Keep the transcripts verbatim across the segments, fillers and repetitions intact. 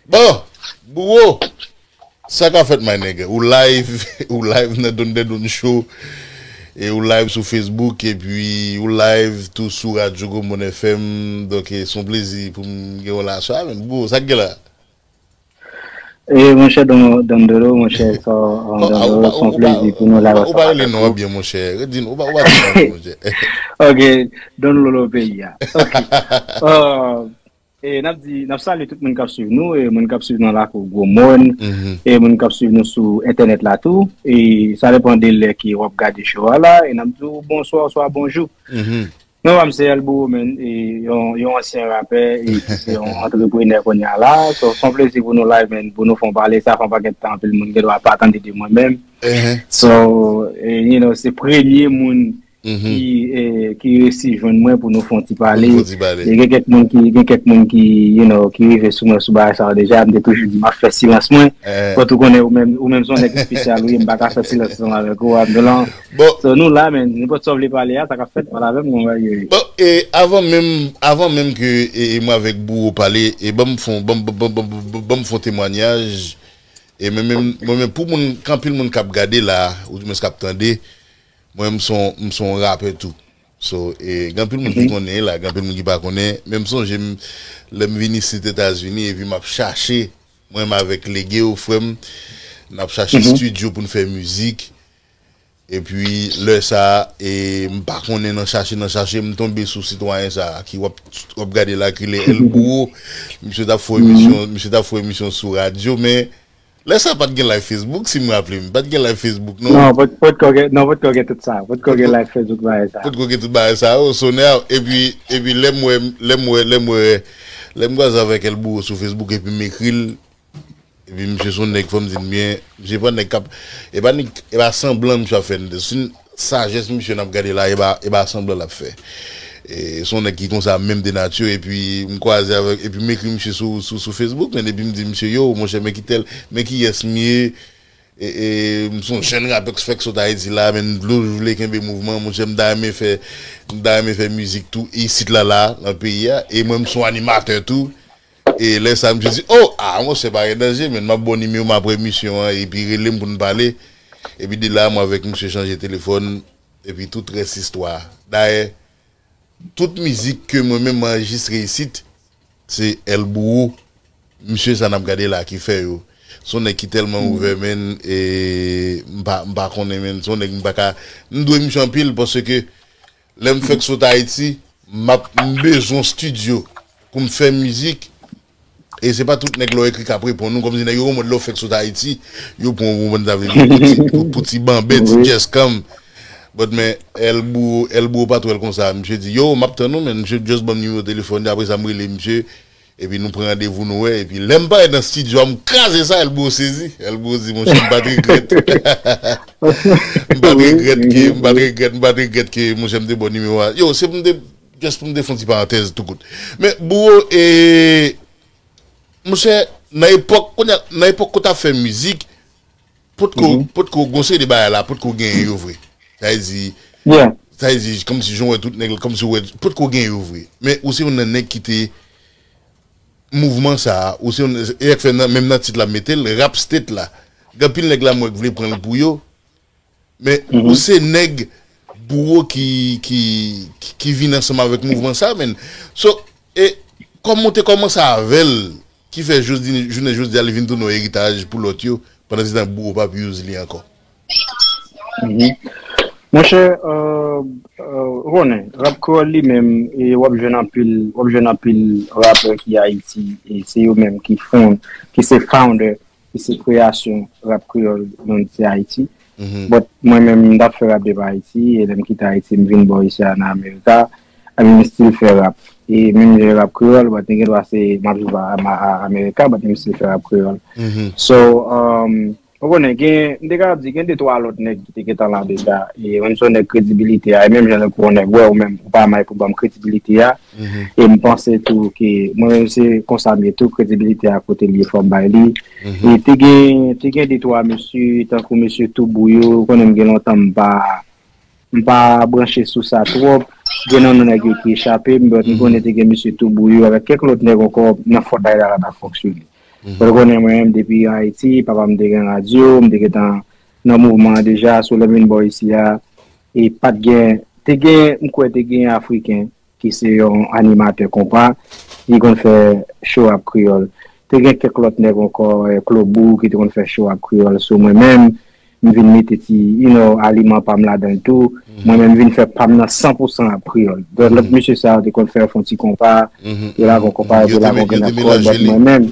Bon, Bouro, sa k ap fèt, my nigga? Ou live, ou live nan Don Dedon Show, e ou live sou Facebook, epi ou live tou sou Radyo Gwo Moun F M. Donk, e, se yon plezi pou m gen yon relasyon avè w, Bouro. Sa k gen la? E monchè Don Don Dolo, monchè, sa, Bon, Don ah, ou Dolo, pa, se yon ou pa, plezi pou nou la ou pa rele avèk non an ou. Byen, monchè. Redi, ou pa, ou pa di non an byen, monchè. Ok, Don Lolo peyi a. Ok. Uh, e n ap di, n ap salye tout moun k ap swiv nou, e moun k ap swiv nan lakou Gwo Mòn, Mhm, e moun k ap swiv nou sou entènèt la tou. E sa depann de lè ke w ap gade show a la, e n ap di w bonswa, oswa bonjou. mhm. Non, pa m se Elbouro, man, e yon, yon ansyen rapè, e ki se yon antreprenè kounye a la. So, se yon plezi pou nou live, man, pou nou fè yon pale. Sa fè yon pakèt tan, anpil moun gen dwa pa tande de mwen menm. Ehe. So, e, you know, se premye moun Mhm. ki, e, ki resi jwenn mwen pou nou fè yon ti Pou pale. nou fè yon ti pale. E gen kèk moun ki, gen kèk moun ki, you know, ki rive sou mwen sou bagay sa yo deja, m te toujou di m ap fè silans mwen. Eh. But ou konnen ou menm, ou menm se yon nèg espesyal ou ye, m pa ka fè silans ansanm avèk ou, Abdolan. Bon, So, nou la, men, nenpòt sa w vle pale a, sa k ap fèt, pale avè m, mwen, yo. Bon, e avan menm, avan menm ke e, e mwen avèk Bouro pale, e ban m fon, ban m, ban m, ban m, ban m, ban m fon temwanyaj. E mwen menm, mwen menm, pou moun, gen anpil moun k ap gade la, ou di mwen k ap tande, mwen m son, m son rapè tou. So, e gen anpil moun ki konnen la, gen anpil moun ki pa konnen. Men m sonje m, lè m vin isit Etazini, epi m ap chache, mwen menm avèk Legeo, frè m, n ap chache studio pou n fè mizik. Epi lè sa a, e, m pa konnen nan chache, nan chache, m tonbe sou sitwayen sa a ki w ap, w ap gade la ki rele Elbouro. Misye t ap fè emisyon, misye t ap fè emisyon sou radyo, men lè sa a pa t gen live Facebook, si m raple m. Pa t gen live Facebook, non. Non, pot, pot ko gen, non, pot ko gen tout sa. Pot ko gen live Facebook, bagay sa. Pot ko gen tout bagay sa yo, sonè, epi, epi lè m wè, lè m wè, lè m wè, lè m kwaze avèk Elbouro sou Facebook, epi m ekri l, epi misye se yon nèg, fò m di n byen, misye pa nèg k ap, e pa nèg, e pa sanblan misye ap fè, se yon sajès misye n ap gade la, e pa, e pa sanblan l ap fè. E se yon nèg ki konsa menm de nati, epi m kwaze avèk, epi m ekri misye sou, sou, sou Facebook, men epi m di misye, yo, monchè, men ki tèl, men kiyès m ye, e, e, m se yon jèn rapè k fèk sot Ayiti la, men m toujou vle kenbe mouvman, monchè, m ta renmen fè, m ta renmen fè mizik tou, isit la, la, nan peyi a, e mwen, m se yon animatè tou, E lè sa a, misye di, oh, ah, monchè, pa gen danje, men m ap ba w nimewo m apre emisyon an, epi rele m pou n pale. Epi de la, mwen avèk misye chanje telefòn, epi tout rès istwa. Dayè, tout mizik ke mwen menm mwen anrejistre isit, se Elbouro, misye sa n ap gade la ki fè yo. Se yon nèg ki tèlman ouvè, men, e, m pa, m pa konnen, men, se yon nèg m pa ka, m dwe misye anpil, paske lè m fèk sot Ayiti, m ap, m bezwen yon estidyo pou m fè mizik. E se pa tout nèg lè w ekri k ap reponn ou, kòmsi nèg yo konprann lè w fèk sot Ayiti, yo pran w konprann sa vle di pou ti, pou, pou ti banbè, ti djès kanm. But men, Elbouro, Elbouro pa t wè l konsa. Misye di, yo, m ap tann ou, men misye just ban m nimewo telefòn li, apre sa m rele misye, epi nou pran randevou nou wè, epi lè m parèt nan estidyo a, m kraze sa, Elbouro sezi. Elbouro di, monchè, m pa t regrèt. M pa t regrèt ke, m pa t regrèt, m pa t regrèt ke, monchè, m te ba w nimewo a. Yo, se pou m te, just pou m te fè yon ti parantèz tou kout. Men, Bouro, e, monchè, nan epòk, kounye a, nan epòk ke w t ap fè mizik, potko, potko gon seri de bagay la, potko genyen yo vre. Sa vle di, sa vle di, kòmsi jan w wè tout nèg, kòmsi w wè, potko genyen yo vre. Men ou se youn nan nèg ki te mouvman sa a, ou se youn, e sa k fè nan, menm nan tit la m mete l, Rap State la. Gen anpil nèg la m wè k vle pran l pou yo, men ou se nèg Bouro ki, ki, ki, ki vin ansanm avèk mouvman sa a, menn. So, e kòman w te kòmanse avè l, ki fè jodi, jounen jodi a li vin tounen yon eritaj pou lòt yo, pandan se tan Bouro p ap use li ankò? Monchè, euh, euh, ou konnen, rap kreyòl li menm, e w ap jwenn anpil, w ap jwenn anpil rapè ki Ayiti, e se yo menm ki fon, ki se founder, ki se kreyasyon rap kreyòl nan se Ayiti. But mwen menm, m t ap fè rap depi Ayiti, e lè m kite Ayiti, m vin bò isi a nan Amerika, epi m still fè rap. E menm jan rap kreyòl, but gen dwa se, m ap viv a, a, a Amerika, but m still fè rap kreyòl. So, um, ou konnen, gen, m te kapab di, gen de twa lòt nèg ki te gentan la deja. E menm si yon nèg kredibilite a, e menm jan lè kou yon nèg wè ou menm, ou pa may pou ban m kredibilite a. E m panse tou ke, mwen menm se konsa m ye tou, kredibilite a kote l ye fò m bay li. E te gen, te gen de twa mesye, tankou mesye Toubou yo, ou konnen m gen lontan m pa, m pa branche sou sa twòp. Gen nan nèg yo ki echape, m, but m konnen te gen mesye Toubou yo avèk kèk lòt nèg ankò nan Fort Lauderdale la t ap fonksyone. But ou konnen mwen menm depi Ayiti, papa m te gen radyo, m te gentan nan mouvman an deja, so lè m vin bò isi a, e pa t gen, te gen, m kwè te gen Afriken ki se yon animatè konpa, li konn fè show rap kreyòl. Te gen kèk lòt nèg ankò, eh, Klobou ki te konn fè show rap kreyòl. So mwen menm, m vin mete ti, you know, aliman pa m ladan l tou. Mwen menm m vin fè pa m nan san pou san rap kreyòl. Donk lòt mesye sa yo te konn fè fè yon ti konpa, yo lagon konpa, yo lagon grenn kòd, but mwen menm,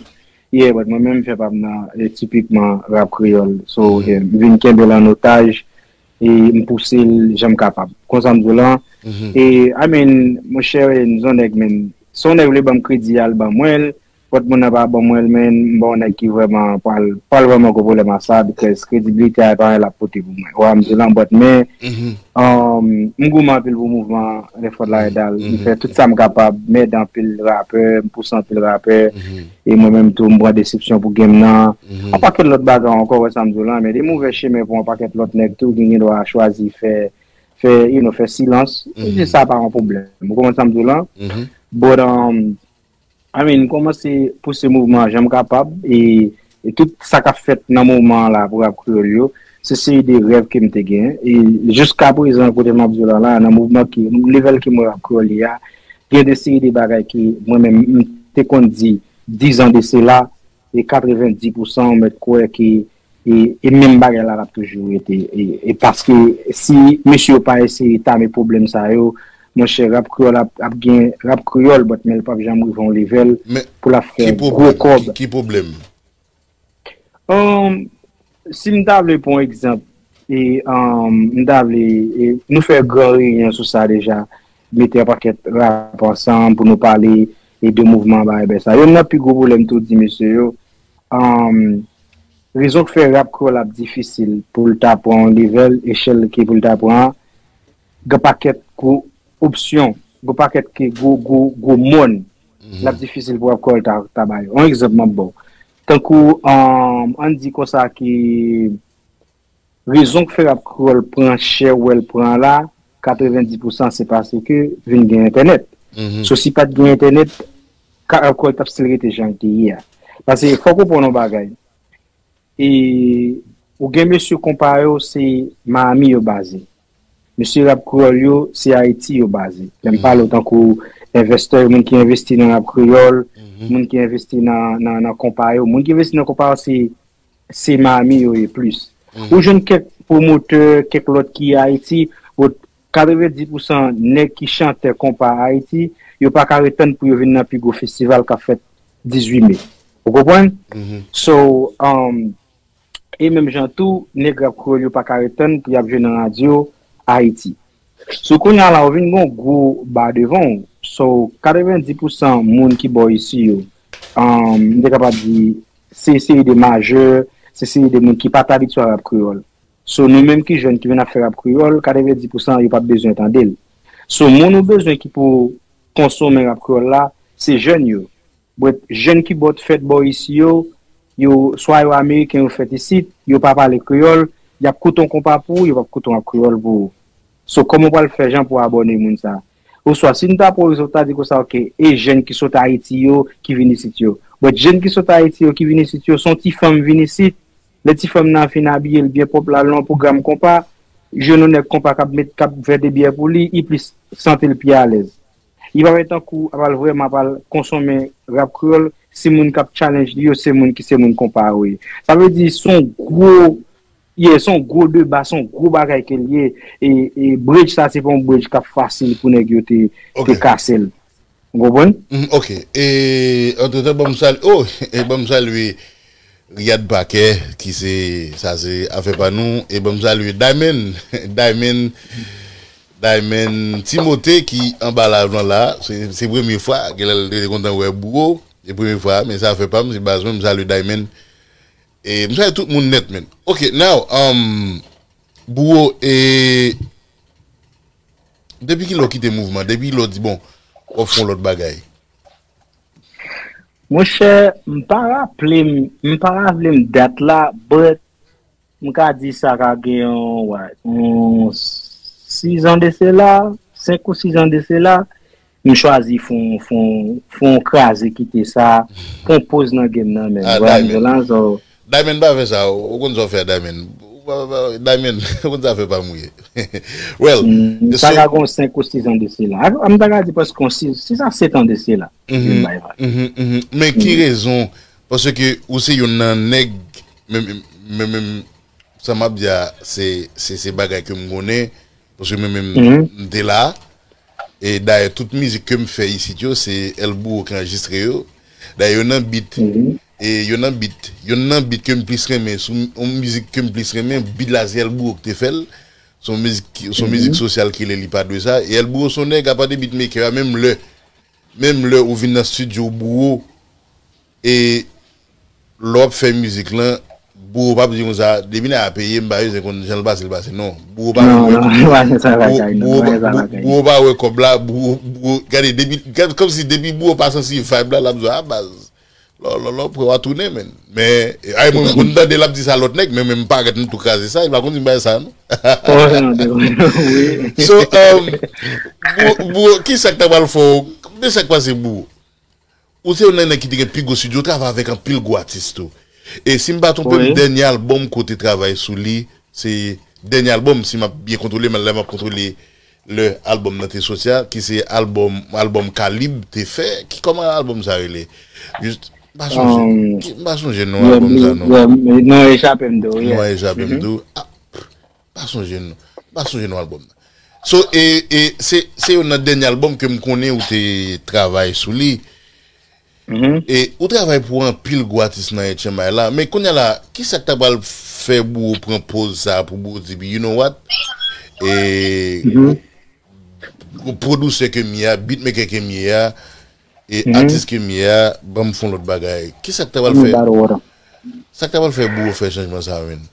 yeah, but mwen menm m fè pa m nan, eh, tipikman rap kreyòl. So, eh, m vin kenbe l an otaj, e m pouse l jan m kapab. Konsa m di w lan. E, I mean, monchè, m se yon nèg, men, se yon nèg vle ban m kredi, al ban mwen l, but moun nan pa ban mwen l, men, m ba yon nèg ki vrèman pral, pral vrèman gwo pwoblèm a sa, because kredibilite a e pa anyen l ap pote pou mwen. Ou wè m di w lan, but men, um, m goumen anpil pou mouvman an, lè Fort Lauderdale. M fè tout sa m kapab, m ede anpil rapè, m pouse anpil rapè, e mwen menm tou, m pran desepsyon pou game nan. Yon pakèt lòt bagay ankò, wè sa m di w lan, men de movè chemen pou yon pakèt lòt nèg tou, ki gen dwa chwazi fè, fè, you know, fè silans. E sa pa yon pwoblèm. Ou konprann sa m di w lan? But, um, I mean, m kòmanse pouse mouvman an jan m kapab, e, e tout sa k ap fèt nan moman an la pou rap kreyòl yo, se seri de rèv ke m te gen. E jiska prezan, kote m ap di w la, la, nan mouvman ki, level ke m wè rap kreyòl ye a, gen de seri de bagay ke mwen menm m te konn di dizan de sela, e katrevenndis pou san ou mèt kwè ke, e, e menm bagay la l ap toujou rete. E, e paske si mesye yo pa eseye tame pwoblèm sa yo, monchè, rap kreyòl ap, ap gen rap kreyòl, but men l p ap janm rive yon level pou l ap fè gwo kòb. Ki pwoblèm? Um, si m ta vle pran egzanp, e, um, m ta vle, e, nou fè gran reyinyon sou sa deja, mete yon pakèt rap ansanm pou nou pale, e, de mouvman bagay bèl sa. Youn nan pi gwo pwoblèm tou di mesye yo, um, rezon k fè rap kreyòl ap difisil pou l ta pran yon level, echèl ke pou l ta pran an, gen pakèt gwo opsyon, gen pakèt ke gwo, gwo, gwo mòn, l ap difisil pou rap kreyòl ta, ta ba yo. Yon egzanp m ap ba w. Tankou, um, ann di konsa ke rezon k fè rap kreyòl pran chè, wè l pran la, katrevenndis pou san se paske vin gen entènèt. So, si pa t gen entènèt, ka, rap kreyòl t ap still rete jan l te ye a. Paske fòk ou konprann yon bagay. E ou gen mesye konpa yo, se Miami yo baze. Mesye rap kreyòl yo, se Ayiti yo baze. Lè m pale w tankou envestè yo, moun ki envesti nan rap kreyòl, moun ki envesti nan, nan, nan konpa yo, moun ki envesti nan konpa yo, se, se Miami yo ye plis. Ou jwenn kèk pwomotè, kèk lòt ki Ayiti, but katrevenndis pou san nèg ki chantè konpa Ayiti, yo pa ka ret tann pou yo vin nan pi gwo festival k ap fèt dizuit me. Ou konprann? So, um, e menm jan tou, nèg rap kreyòl yo pa ka ret tann pou y ap jwe nan radyo Ayiti. So, kounye a la, ou vin gen yon gwo ba devan w. So, katrevenndis pou san moun ki bò isi yo, um, m te kapab di, se seri de majè, se seri de moun ki pa t abitye a rap kreyòl. So, nou menm ki jèn ki vin ap fè rap kreyòl, katrevenndis pou san yo p ap bezwen tande l. So, moun ou bezwen ki pou konsome rap kreyòl la, se jèn yo. But jèn ki bò t fèt bò isi yo, yo, swa yo ameriken yo fèt isit, yo pa pale kreyòl, y ap koute yon konpa pou ou, yo p ap koute yon rap kreyòl pou ou. So, kòman w pral fè jan pou abòne moun sa? Oswa, si n ta pran egzanp, ta di konsa, oke, e jèn ki sot Ayiti yo, ki vin isit yo. But jèn ki sot Ayiti yo, ki vin isit yo, se yon ti fanm vin isit, lè ti fanm nan fin abiye l byen pwòp la, l nan yon pwogram konpa, jwenn yon nèg konpa k ap met, k ap vède byè pou li, li plis santi l pi alèz. Li pa wè tankou ap al vrèman ap al konsome rap kreyòl, si moun k ap challenge li yo, se moun ki se moun konpa yo ye. Sa vle di, se yon gwo, yeah, se yon gwo deba, se yon gwo bagay ke l ye. E, e bridge sa, se pa yon bridge k ap fasil pou nèg yo te, te kase l. Ou konprann? Mm, ok. E, antretan, ban m salye, oh, e ban m salye Riyad Paquet, ki se, sa se afè pa nou, e ban m salye Diamond, Diamond, Diamond Timothée ki anba live lan la, se, se premye fwa, genlè l te kontan wè Bouwo, se premye fwa, men se afè pa m, se baz mwen, m salye Diamond, e m salye tout moun nèt, men. Ok, now, um, Bouwo, e, depi kilè w kite mouvman, depi kilè w di, bon, w ap fè yon lòt bagay? Monchè, m pa raple m, m pa raple m dat la, but m ka di sa ka gen yon, what, yon sizan de sela, senk ou sis an de sela, m chwazi fè yon, fè yon, fè yon kraze kite sa, pran poz nan game nan, men. Ah, w wè sa m di w la, so, Diamond pa fè sa, ou konn sa w fè a Diamond. Ou pa- pa- Diamond, ou konn sa fè pa mouye. Well, m ta so, ka gen yon senk ou sis an de sela. A- M ta ka di prèske yon sis, sis a sèt an de sela. Vin bay vag. Mhm, mhm. Men ki rezon? Paske ou se youn nan nèg, men men men sa m ap di a, se se se bagay ke m konnen, paske mwen menm m te la. E dayè tout mizik ke m fè isit yo, se El Bouro ki anrejistre yo. Dayè yo nan bit, e yo nan bit, yo nan bit ke m plis renmen, sou yon mizik ke m plis renmen, bit la se El Bouro ki te fè l. Se yon mizik ki- se yon mizik sosyal ki le li pa dwe sa. E El Bouro se yon nèg apa de beatmaker a, menm lè menm lè ou vin nan studio Bouro, e lè w ap fè mizik lan, Bouro p ap di konsa, depi nèg la peye, m pa bezwen konn jan l pase l pase. Non, Bouro pa Non, vin wè non, tout. pa sa bagay, non, Bouro pa sa bagay. Bouro pa wè kòb la, Bouro, Bouro, gade, depi, gade, kòmsi depi Bouro pa santi vibe la, l ap di, a baz, lò, lò, lò, prè w a tounen, men. Men, ay, mwen, mwen tande l ap di sa lòt nèg, men, men m parèt m tou kraze sa, e pa konn si m bay sa, non. Oh, non, de- wi. So, um, Bouro, Bouro, ki sa k ta pral fè w? Men sa k pase, Bouro. Ou se youn nan nèg ki te gen pi gwo studio, travay avèk anpil gwo atis tou. E si m pa twonpe m, Wi. Dènye albòm kote travay sou li, se dènye albòm, si m ap byen kontwole, men lè m ap kontwole lè albòm nan te soti a, ki se albòm, albòm Kalib te fè. Ki, kòman albòm sa rele? Jis, m pa sonje. Um, Ki- M pa sonje non albòm sa, non. Non, e chape m tou. Non, e chape m tou. Ah, pa sonje non. Pa sonje non albòm nan. So, e, e se, se youn nan dènye albòm ke m konnen ou te travay sou li. E ou travay pou anpil gwo atis nan H M I la. Men kounye a la, ki sa k ta pral fè Bouro pran poz sa pou Bouro di, you know what? E pwodisè ke m ye a, beatmaker ke m ye a, e atis ke m ye a, ban m fè yon lòt bagay. Ki sa k ta pral fè? Sa k ta pral fè Bouro fè chanjman sa, men?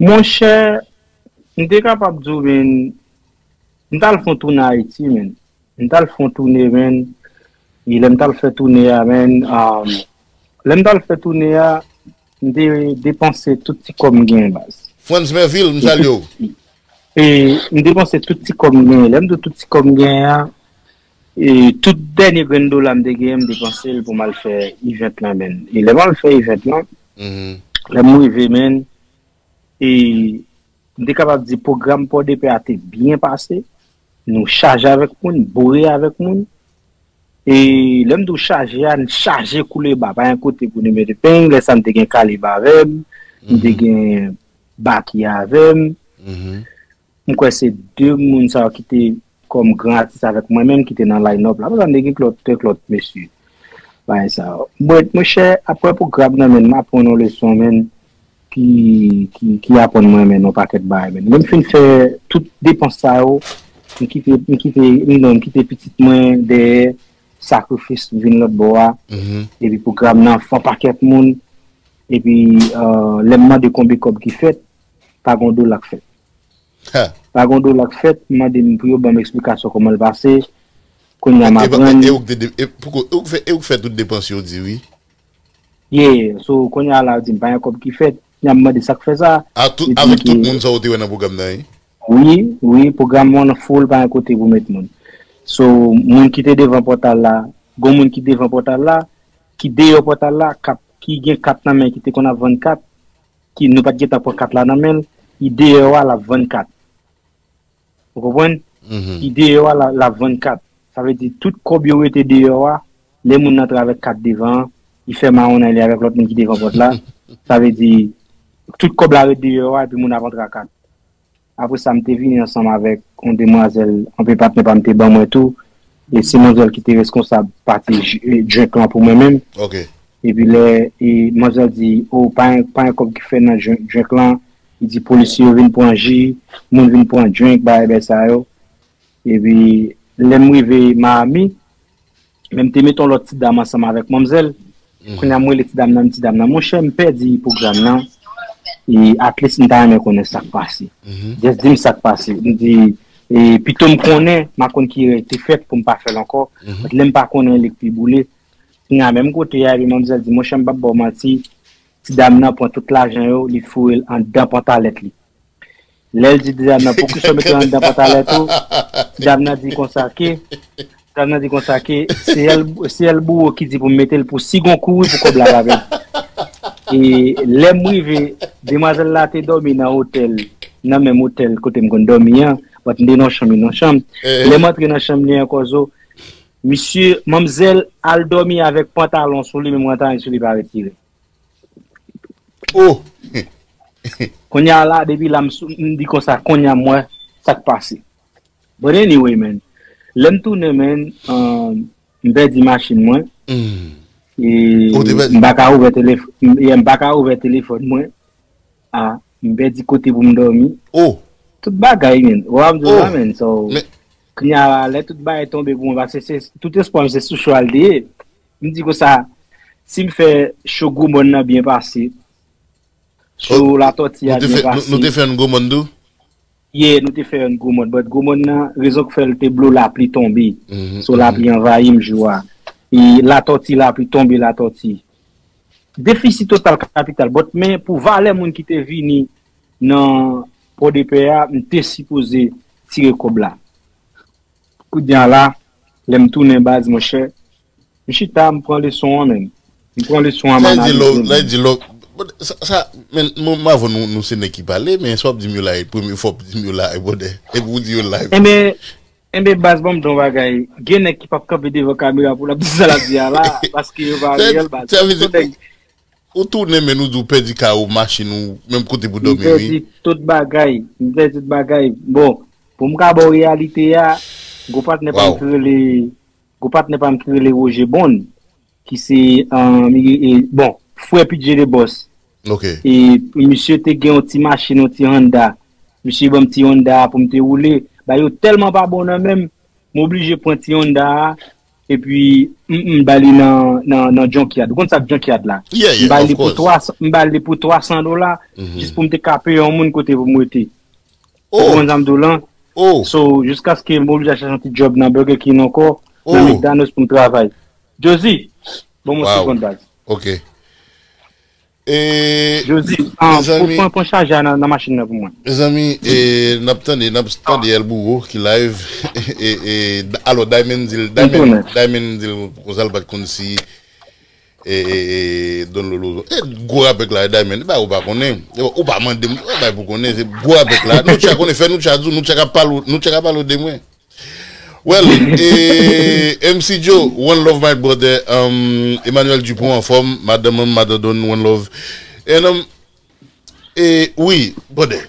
Monchè, m te kapab di w, men, m t al fè yon toune Ayiti, men. M t al fè yon toune, men. E lè m t al fè toune a, men, um, lè m t al fè toune a, m te depanse tout ti kòb m genyen baz. Frantz Merville, m salye w. E m depanse tout ti kòb m genyen. Lè m di w tout ti kòb m genyen an, e tout dènye grenn dola m te genyen, m depanse l pou m al fè event lan, men. E lè m al fè event lan, lè m rive, men, e m te kapab di pwogram Pòdepè a te byen pase. Nou chaje avèk moun, boure avèk moun. E lè m di w chaje a, n chaje koule ba. Pa gen kote pou nou mete peny. Lè sa a, m te gen Kalib avè m, m te gen Baky avè m. M kwè se de moun sa yo ki te kòm gran atis avèk mwen menm ki te nan line-up la. Apre sa, m te gen lòt, kèk lòt mesye. Bagay sa yo. But, monchè, apre pwogram nan, men, m aprann yon leson, men, ki, ki, ki aprann mwen, men, yon pakèt bagay, men. Lè m fin fè tout depans sa yo, m kite, m kite, m non, m kite pitit mwen dèyè, sakrifis, m vin lòt bò a, epi pwogram nan fè yon pakèt moun, epi, euh, lè m mande konbe kòb ki fèt, pa gen yon dola k fèt. Pa gen yon dola k fèt, m mande m pou yo ban m eksplikasyon kòman l pase. Kounye a m aprann. E ou k te de- e pouko- e ou k fè, e ou k fè tout depans yo di wi. Yeah, so kounye a la yo di m pa gen kòb ki fèt. Kounye a m mande sa k fè sa. Avèk tout moun sa ou te wè nan pwogram nan wi. Wi, wi, pwogram nan full, pa gen kote pou met moun. So, moun ki te devan pòtal la, gon moun ki devan pòtal la, ki deyò pòtal la, k ap, ki gen kat nan men, ki te konn ap vann kat, ki nou pa t gentan pran kat la nan men l, li deyò a l ap vann kat. Ou konprann? Li deyò a l ap vann kat. Sa vle di tout kòb yo rete deyò a, lè moun nan antre avèk kat devan an, li fè mawon nan li avèk lòt moun ki devan pòt la. Sa vle di tout kòb la ret deyò a epi moun ap antre a kat. Apre sa, m te vini ansanm avèk yon demwazèl, anpil patnè pa m te ban mwen tou. E se manzèl ki te reskonsab pati drink lan pou mwen menm. Epi lè e manzèl di, o, pa gen, pa gen kòb ki fè nan drink, drink lan, li di polisye yo vin pran ji, moun vin pran drink, bagay bèl sa yo. Epi lè m rive Miami, men m te met yon lòt ti dam ansanm avèk manmzèl. Kounye a m rele ti dam nan, m di ti dam nan, monchè, m pèdi pwogram nan. E at least m ta renmen konnen sa k pase. Just di m sa k pase. M di, e pito m konnen, m a konn ki erè te fèt pou m pa fè l ankò. But lè m pa konnen, li k pi boule. Kounye a menm kote a, epi manmzèl di, monchè, m p ap ba w manti, ti dam nan pran tout lajan yo, li foure l anndan pantalèt li. Lè l di dam nan, "Poukisa w mete l anndan pantalèt ou?" Dam nan di konsa ke, dam nan di konsa ke, "Se èl, se èl bouwo ki di pou m mete l pou si gon kouri pou kòb la pa pèdi." E lè m rive, demwazèl la te dòmi nan otèl, nan menm otèl kote m konn dòmi an, but m te nan chanm, li nan chanm. Lè m antre nan chanm li ankò zo, misye, manmzèl al dòmi avèk pantalon sou li, menm pantalon sou li pa retire. Oh! Kounye a la, depi la, m sou- m di konsa, kounye a m wè sa k pase. But anyway, man, lè m tounen, man, um, m pèdi machin mwen. Hmm. E Oh, te pèdi. M pa ka ouvè telefòn, m pa ka ouvè telefòn mwen. Ah, m pèdi kote pou m dòmi. Oh! Tout bagay, man. Ou ap di Oh. La, man. So, Men- kounye a la, lè tout bagay tonbe pou mwen, paske se, tout espwa m se sou cho al deye. M di konsa, si m fè cho Gwo Mòn nan byen pase, cho Latòti a Nou te byen fè, nou, nou te pase. Fè yon gwo mòn tou? Yeah, nou te fè yon Gwo Mòn, but Gwo Mòn nan, rezon k fè l te blo, lapli tonbe. Mhm, So, lapli anvayi m jou a. E Latòti, lapli tonbe, Latòti. Defisi total kapital. But men pou valè moun ki te vini nan Pòdepè a, m te sipoze tire kòb la. Kounye a la, lè m tounen baz, monchè, m chita, m pran leson an, man. M pran leson an, m Sa di lò, analize, sa di lò. Bon, sa, sa, men, mwen, mwen avè nou, nou se nèg ki pale, men sa w ap di m yo la, e premye fwa w ap di m yo la, e bòdè. Epi w di yo live. Enben, enben, baz, ban m di w yon bagay. Gen nèg ki p ap kanpe devan kamera pou l ap di sa l ap di a la, paske yo pa Sa- reyèl, baz. sa vle di Tout nèg Ou tounen, men nou di w pèdi kay ou, machin ou, menm kote pou M dòmi, wi. Pèdi tout bagay. M pèdi tout bagay. Bon, pou m ka ba w reyalite a, gwo patnè pa m Wow. ki rele, gwo patnè pa m ki rele Roger Bon, ki se, um, e, e, bon, frè P J The Boss. Ok. E misye te gen yon ti machin, yon ti Honda. Misye ban m ti Honda a pou m te woule. Ba yo tèlman pa bon nan men m, m oblije pran ti Honda a, epi m, m ba li nan, nan, nan junkyard. Ou konn sa k junkyard la? Yeah, yeah, M ba of li pou course. twa san, m ba li pou twa san dola, Mhm. jis pou m te ka peye yon moun kote pou m rete. Ou Oh, konn sa m di w lan? oh, So, jiskaske m oblije al chache yon ti job nan Burger King ankò, nan Oh. McDonald's pou m travay. Josie, bon, mwen Wow. Segonn baz. Ok. E, Josie, ah, mezanmi, pran, pran chaje a nan, nan machin nan pou mwen. Mezanmi, e, n ap tande, n ap tande El Bouwo ki live. E, e, alò, Diamond di l, Diamond, Tounen. Diamond di l konsa l pa t konn si e, e, e, Don Lolo. E, gwo rapè k la, e Diamond, ba, ou pa konnen. E, ou pa mande m, ou bay pou konnen, se gwo rapè k la. Nou tcha konnen, fè nou tcha di w, nou tcha ka pale, nou tcha ka pale de mwen. Well, e, M C Joe, one love my brother, um, Emmanuel Dupont anfòm, madanm mwen, madan Don, one love. And, um, e, wi, brother.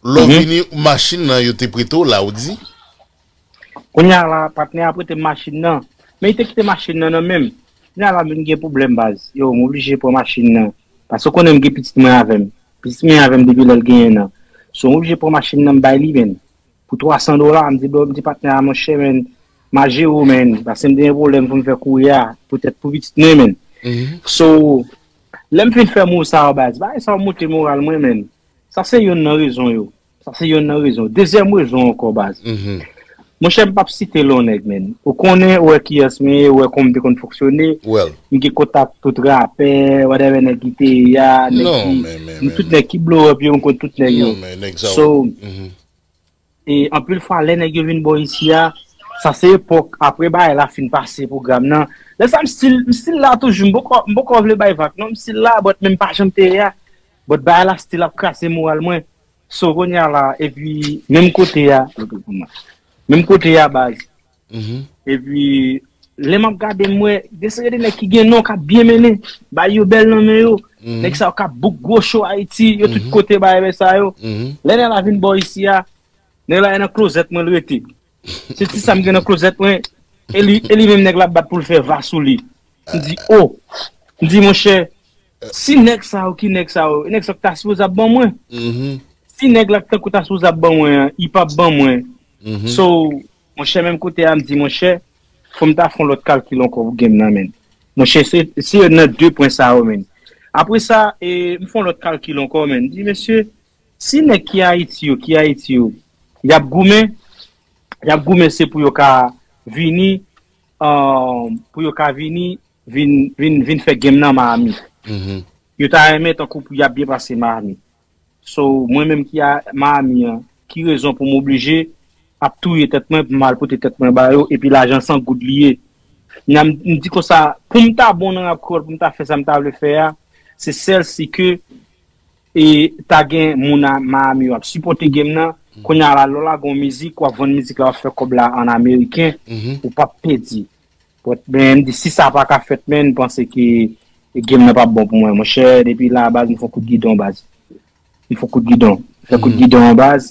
Lò Mhm. Vini, machin nan yo te prete w la, ou di? Kounye a la, patnè a prete m machin nan. Men li te kite machin nan nan men m. Kounye a la, m vin gen pwoblèm baz. Yo, m oblije pran machin nan. Paske w konnen m gen pitit mwen avè m. Pitit mwen avè m depi lè l genyen nan. So, m oblije pran machin nan, m bay li, men. Pou twa san dola, m di, bro, m di patnè a, monchè, men, m a jere w, men. Paske m te gen pwoblèm pou m fè kouri a, poutèt pou pitit mwen, men. Mhm. So, lè m fin fè mo sa yo, baz, bagay sa yo monte moral mwen, men. Sa se youn nan rezon yo. Sa se youn nan rezon. Dezyèm rezon ankò, baz. Mhm. Monchè, m p ap site non nèg, men. Ou konnen, ou wè kiyès mwen ye, ou wè kòman m te konn fonksyone. Well, M gen kontak tout rapè, whatever nèg ki te ye a, nèg non, ki, men, men, m men, tout men. Nèg ki blow up yo, m konn tout nèg yo. Non, men, nèg sa So, mhm. E anpil fwa, lè nèg yo vin bò isi a, sa se epòk apre bagay la fin pase pwogram nan. Lè sa, m still, m still la toujou, m poko, m poko vle bay vag, non, m still la, but men m pa janm te ye a. But bagay la still ap kraze moral mwen. So, kounye a la, epi, menm kote a, menm kote a, baz. Mhm. Epi, lè m ap gade, m wè, gen seri de nèg ki gen non, k ap byen mennen. Bagay yo bèl nan men yo. Mhm. Nèg sa yo k ap book gwo show Ayiti, yo tout Mhm. kote bagay sa yo. Mhm. Lè nèg la vin bò isi a, nèg la nan klozèt mwen l rete. Se ti sa m gen nan klozèt mwen, e li, e li menm nèg la ap bat pou l fè va sou li. M di, oh! M di, monchè, si nèg sa yo, ki nèg sa yo, nèg sa yo ki ta sipoze ap ban mwen. Mhm. Si nèg la ki tankou ta sipoze ap ban mwen an, li p ap ban mwen. Mhm. So, monchè, menm kote a, m di, monchè, fò m ta fè yon lòt kalkil ankò pou game nan, men. Monchè, se, se youn nan de pwen sa yo, men. Apre sa, e, m fè yon lòt kalkil ankò, men. M di, mesye, si nèg ki Ayiti yo, ki Ayiti yo, y ap goumen, y ap goumen se pou yo ka vini, euh, pou yo ka vini, vin, vin, vin fè game nan Miami. Mhm. Yo ta renmen tankou pou y ap byen pase Miami. So, mwen menm ki a Miami an, ki rezon pou m oblije ap touye tèt mwen pou m al pote tèt mwen ba yo, epi lajan san goud li ye. M, m di konsa, pou m ta bon nan rap kreyòl, pou m ta fè sa m ta vle fè a, se sèl si ke e ta gen moun a Miami yo ap sipòte game nan. Kounye a la, lè w lage yon mizik, w ap vann mizik la, w ap fè kòb la an ameriken, ou p ap pèdi. But, men, m di, si sa pa ka fèt, men, m panse ke game nan p ap bon pou mwen, monchè. Depi la, baz, m fè yon kout gidon, baz. M fè yon kout gidon. Fè kout gidon an baz.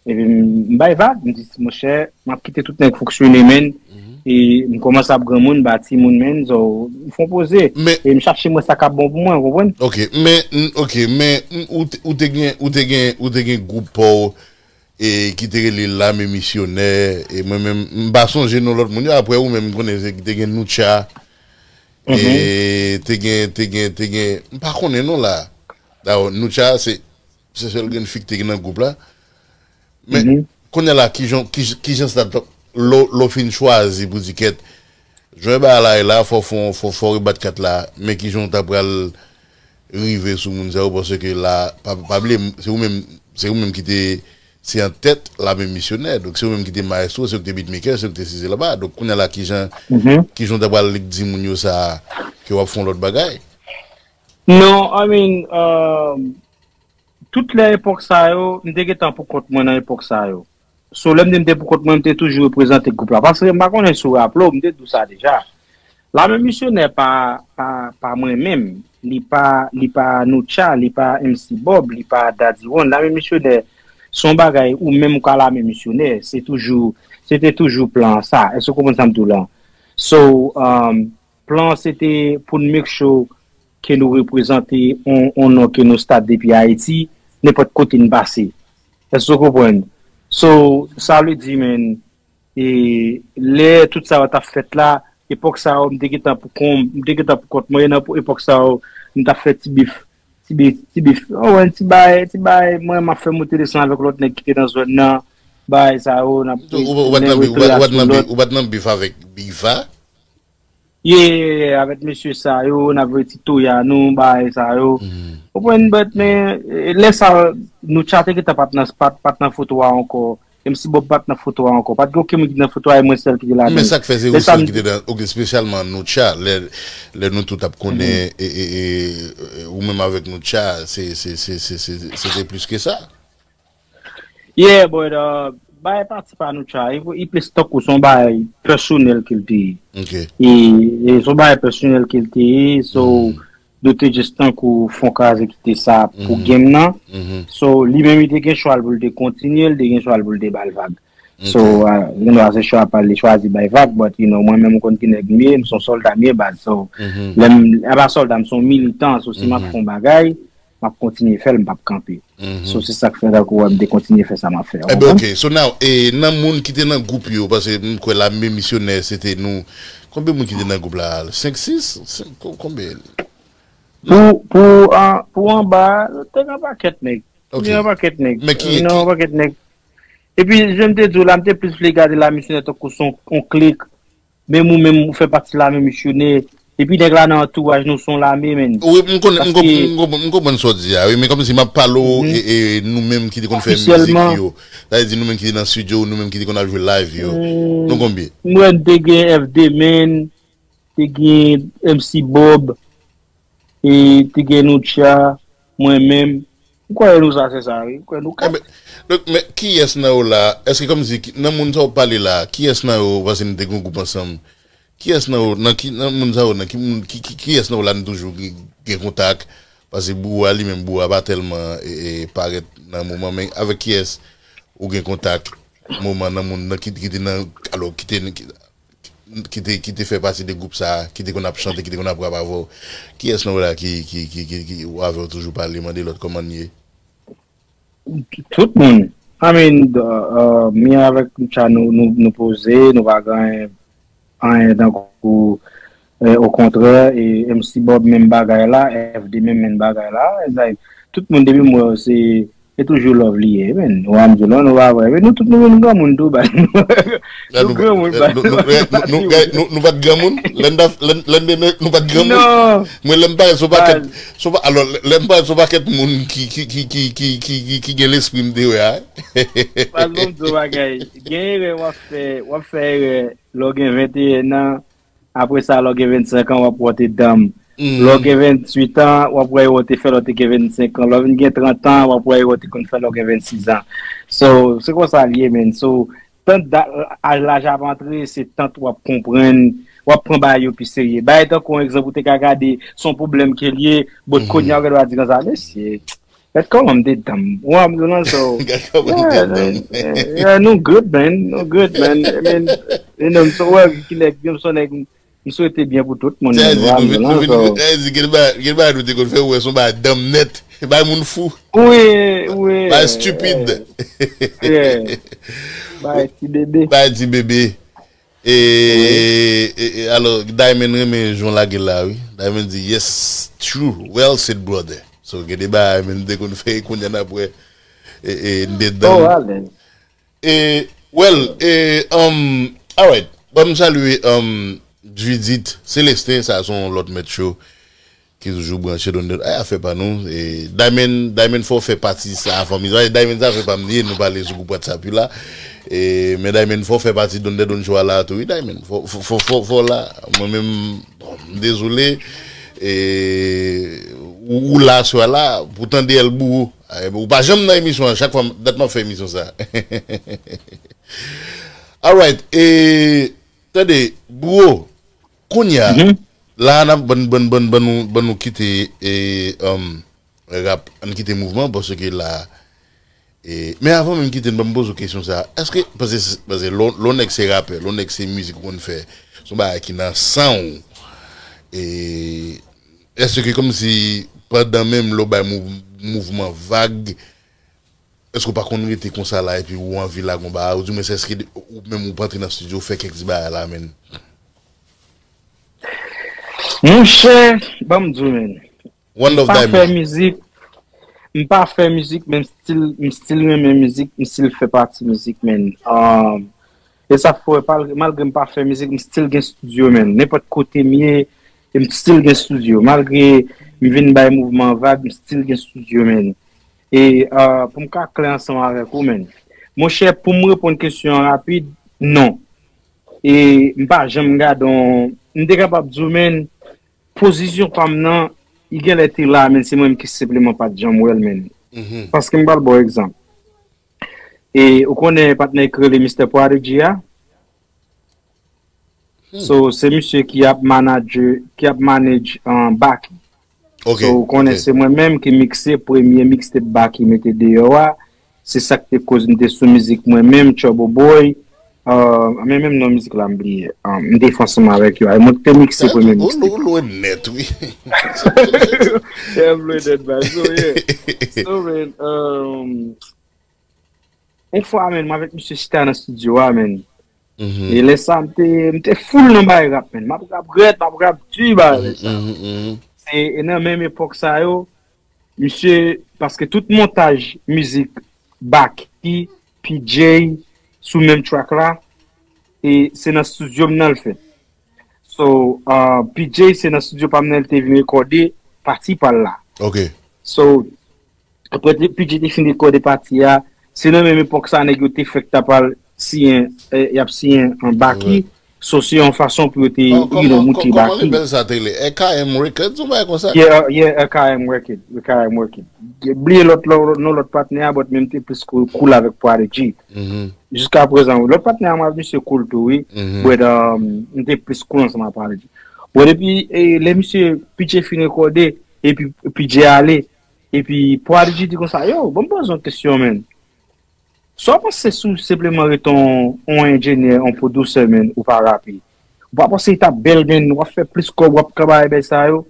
Epi m, m bay vag, m di, monchè, m ap kite tout nèg fonksyone, men. E m kòmanse ap granmoun, ba timoun, men. So, m fè yon poze. E m chache mwen sa k ap bon pou mwen, ou konprann? Ok, men, n- ok, men n- ou te- ou te gen ou te gen ou te gen gwoup pa w e ki te rele Lame Misyonè, e mwen menm m pa sonje non lòt moun yo, apre ou menm m konnen se te gen Noucha, e te gen te gen te gen m pa konnen non la. Dayè Noucha se se sèl grenn fi ki te gen nan gwoup la. Men kounye a la, kijan kijan sa t ap lè w fin chwazi pou di kèt, jwè bagay la e la, fò fò fò fò rebat kat la, men kijan w ta pral rive sou moun sa yo, paske la, pa pa bliye, se ou menm se ou menm ki te se an tèt Lame Misyonè, donk se ou menm ki te maestro, se ou ki te beatmaker, se ou ki te sisi laba, donk kounye a la, kijan kijan w ta pral di moun yo sa ke w ap fè yon lòt bagay? Non, I mean, um, tout lè epòk sa yo, m te gentan pou kont mwen nan epòk sa yo. So, lè m di m te pou kont mwen, m te toujou reprezante gwoup la. Paske m pa konnen si w raple w, m te di w sa deja. Lame Misyonè pa, pa, pa mwen menm. Li pa, li pa Noucha, li pa M C Bob, li pa Daddy One. Lame Misyonè, se yon bagay ou menm ou ka Lame Misyonè. Se toujou, se te toujou plan sa. Èske w konprann sa m di w la? So, um, plan se te pou n make sure ke nou reprezante on, on non ke nou start depi Ayiti, nenpòt kote n pase. Èske w konprann? So, sa vle di, men, e, lè tout sa yo t ap fèt la, epòk sa yo, m te gentan pou kont, m te gentan pou kont mwen, nan epòk sa yo, m t ap fè ti bif, ti bif, ti bif, oh, ti bay, ti bay, mwen, m ap fè monte desann avèk lòt nèg ki te nan zòn nan, bay sa yo, n ap Ou ou pa t nan bif, ou pa t nan bif avèk Biva? Ye, ye, ye, avèk mesye sa yo, n ap voye ti toya nou, bagay sa yo. Ou konprann, but, men, e, lè sa, Noucha te gentan pa t nan, pa t, pa t nan foto a ankò. M C Bob pa t nan foto a ankò. Pa t gen okenn moun ki te nan foto a, e mwen sèl ki te ladan l. Men sa k fè se ou sèl ki te nan, ok, espesyalman Noucha, lè, lè nou tout ap konnen, e, e, e, e, ou menm avèk Noucha, se, se, se, se, se, se te plis ke sa. Yeah, but, uh, bagay pati pa Noucha, e, e plis tankou se yon bagay pèsonèl ke l te ye. Ok. E, e se yon bagay pèsonèl ke l te ye, so, nou te just tankou fè yon kraze kite sa pou game nan. So, li menm, li te gen chwa l pou l te kontinye, li te gen chwa l pou l te ba l vag. So, uh, gen dwa se chwa pa l, li chwazi bay vag, but, you know, mwen menm, ou konn ki nèg m ye, m se yon sòlda m ye, baz. So, lè m, a pa sòlda, m se yon militan, so, si m ap fè yon bagay, m ap kontinye fè l, m p ap kanpe. So, se sa k fè tankou wè m te kontinye fè sa m ap fè a, ou konprann? Ebyen, ok. So, now, e, nan moun ki te nan gwoup yo, paske m kwè Lame Misyonè, se te nou, konbyen moun ki te nan gwoup la? Senk, sis? Senk, ko- konbyen? Pou, pou, an, pou anba, te gen pakèt nèg. Ok. Te gen pakèt nèg. Men ki, Te gen ki pakèt nèg. Epi, jan m te di w la, m te plis vle gade Lame Misyonè tankou se yon, yon klik. Menm ou menm, ou fè pati Lame Misyonè. Epi nèg la nan antouraj nou, se yon lame, men. Wi, m konnen, m konp- m konp- m konprann sa w di a, wi, men kòmsi m ap pale w, e, e nou menm ki te konn fè mizik yo. Sa vle di nou menm ki te nan studio, nou menm ki te konn al jwe live yo. Nou konbyen? M wè n te gen F D, men, te gen M C Bob, e te gen Noucha, mwen menm. M kwè nou sa se sa, wi. M kwè nou kat. Donk, men, kiyès nan yo la, èske kòmsi, ki- nan moun sa w pale la, kiyès nan yo, paske nou te gen yon gwoup ansanm, kiyès nan yo, nan ki, nan moun sa yo, nan ki moun, ki, ki, kiyès nan yo la nou toujou gen, gen kontak, paske Boura li menm, Boura pa tèlman, e, e, parèt nan moman, men avèk kiyès ou gen kontak moman nan moun nan ki, ki te nan, alò, ki te, ki, ki te, ki te fè pati de gwoup sa a, ki te konn ap chante, ki te konn ap rap avè w? Kiyès nan yo la ki, ki, ki, ki, ki ou avè w toujou pale, mande lòt kòman n ye? Tout moun. I mean, uh, uh, mi avèk Noucha, nou, nou, nou poze, nou pa gen anyen tankou, eh, okontrè, e M C Bob menm bagay la, F D menm, menm bagay la. It's like, tout moun depi m wè yo se Se toujou love li ye, men. Ou a m di w, lè nou pa vre, men nou tout nou vin granmoun tou, baz. Nou granmoun, baz. Nou pa t granmoun? Lè n t ap, lè n, lè n te nèg, nou pa t granmoun? Non. Mwen, lè m parèt se yon pakèt, se yon pa, alò, lè m parèt se yon pakèt moun ki, ki, ki gen lespri m te wè a. Baz, bon, m di w bagay. Gen erè w ap fè, w ap fè erè lè w gen venteyen an. Apre sa, lè w gen vennsenk an, w ap wè w te danm. Lè w gen venntuit an, w ap wè erè w te fè lè w te gen vennsenk an. Lè w vin gen trant an, w ap wè erè w te konn fè lè w gen vennsis an. So, se konsa l ye, man. So, tant da-, aj laj ap antre, se tant w ap konprann, w ap pran bagay yo pi serye. Bagay tankou yon egzanp, ou te ka gade, se yon pwoblèm ke l ye, but kounye a, w gade w a di konsa, mesye, gad kòman m te danm. Ou wè m di w lan, so, yeah, yeah, yeah, nou good, man. Nou good, man. I mean, you know, so, wè, kilè, m se yon nèg, m swete byen pou tout moun, man. Ou wè m di w lan, so. Sa di, gen bagay, gen bagay nou te konn fè, ou wè, se yon bagay danm nèt. Bagay moun fou. Wi, wi. Bagay stupid. Yeah. Bagay ti bebe. Bagay ti bebe. E, e, e, alò, Diamond renmen jan w lage l la, wi. Diamond di, "Yes, true. Well said, brother." So, gen de bagay, men, m te konn fè, kounye a n ap wè, e, e, n te dan. Oh, alèz. E, well, e, um, alright. Ban m salye, um, Judith Célestin, sa se yon lòt mèt cho. Ki toujou branche donn de, ay, afè pa nou. E, Diamond, Diamond fò fè pati sa a fanmi. Diamond sa fè pa m li, nou pale sou gwoup WhatsApp yo la. E, men Diamond fò fè pati donn de donn cho a la tou, wi, Diamond. Fò, fò, fò, fò, fò la. Mwen menm, bon, m dezole. E, ou, ou la swa la, pou tande El Bouwo. Ay, ou pa janm nan emisyon an, chak fwa, dat m ap fè emisyon sa. Alright, e, tande, Bouwo, Kounye a, la, n ap ban, ban, ban, ban nou, ban nou kite, e, um, rap, ann kite mouvman, paske la, e, men avan menm kite n, ban m poze w kesyon sa a. Èske, paske, paske lè w, lè w nèg se rapè, lè w nèg se mizik ou konn fè, se yon bagay ki nan san w. E, èske kòmsi pandan menm lè w bay mou-, mouvman vag, èske w pa konn rete konsa la epi ou anvi lage yon bagay, ou di mwen, èske ou menm ou pa antre nan estidyo fè kèk ti bagay la, menn? Monchè, ban m di w, menn. One Love Diamond. M pa fè mizik, m pa fè mizik, men m still, m still renmen mizik, m still fè pati mizik, menn. Um, e sa fè, malgre m pa fè mizik, m still gen estidyo, menn. Nenpòt kote m ye, m still gen estidyo. Malgre m vin bay mouvman vag, m still gen estidyo, menn. E, ah, pou m ka klè ansanm avèk ou, menn. Monchè, pou m reponn kesyon an rapid, non. E m pa janm gade yon, m te kapab di w, menn, pozisyon pa m nan, li genlè te la, menn, se mwen menm ki senpleman pa t janm wè l, menn. Paske m pral ba w egzanp. E ou konnen patnè ki rele Mister Prodigy a? So, se misye ki ap manager, ki ap manage, um, Baky. So, ou konnen se mwen menm ki mikse premye mixtape Baky mete deyò a. Se sa k te koz m te sou mizik mwen menm, Trouble Boy. Uh, men menm non mizik la m bliye. Um, m te fè ansanm avèk yo. E mwen ki te mikse premye mixtape. Ou lwen nèt, wi. Yeah, m lwen nèt, baz. So, yeah. So, man, um, Yon fwa, menn, mwen avèk misye chita nan estidyo a, menn. E lè sa, m te, m te full nan bay rap, menn. M ap rap rèd, m ap rap di bagay sa. Se, e nan menm epòk sa yo, misye, paske tout montaj mizik Baky, P J, sou menm track la, e se nan estidyo m nan l fèt. So, uh, P J se nan estidyo pa m nan li te vin rekòde pati pa l la. So, apre te, P J te fin rekòde pati a, se nan menm epòk sa nèg yo te fèk ta pral siyen, eh, y ap siyen an Baky. So, se yon fason pou yo te, you know, moute Baky. Kòman label sa te rele? R K M Records, yon bagay konsa? Yeah, uh, yeah, R K M Record, R K M Record. Bliye lòt, lòt, non lòt patnè a, but men m te plis cool, cool avèk Prodigy. Jiska prezan, wi. Lòt patnè a mwen avèk misye cool tou, wi. But, um, m te plis cool ansanm ak Prodigy. Bon, depi, e, lè misye P J fin rekòde, epi P J ale, epi Prodigy di konsa, "Yo, ban m poze yon kesyon, menn. Sa w panse si w senpleman rete yon, yon enjenyè, yon pwodiktè, menn, ou pa rape? Ou pa panse li t ap bèl, menn, w ap fè plis kòb, w ap ka bay bèl sa yo?"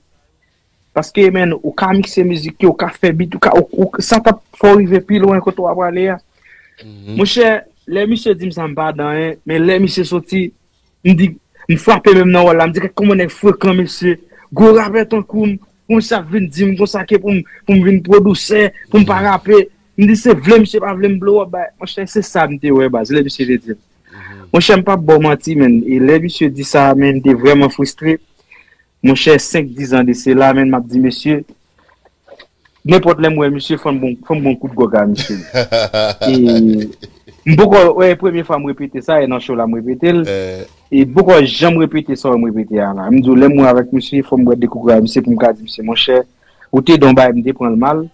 Paske, menn, ou ka mikse mizik yo, ou ka fè beat, ou ka, ou, ou, sa t ap fè w rive pi lwen kote w ap prale a. Monchè, lè misye di m sa, m pa di anyen, men lè misye soti, m di, m frape menm nan wòl la, m di, "Gad kòman nèg frekan, mesye, gwo rapè tankou m, pou misye ap vin di m konsa ke pou m, pou m vin pwodiktè, pou m pa rape." M di se vle misye pa vle m blow up bay. Monchè, se sa m te wè baz, lè misye te di l. Monchè, m p ap ba w manti, menn. E lè misye di sa, menn, m te vrèman fristre. Monchè, senk, diz an de sela, menn, m ap di mesye, nenpòt lè m wè misye, fò m bon, fò m bon kout gòg a misye. E m poko, wè, premye fwa m repete sa, e nan show la m repete l. E m poko janm repete sa w wè m repete a la. M di w, lè m wè avèk misye, fò m bwè de kout gòg a misye pou m ka di misye, monchè, ou te di yon bagay, m te pran l mal.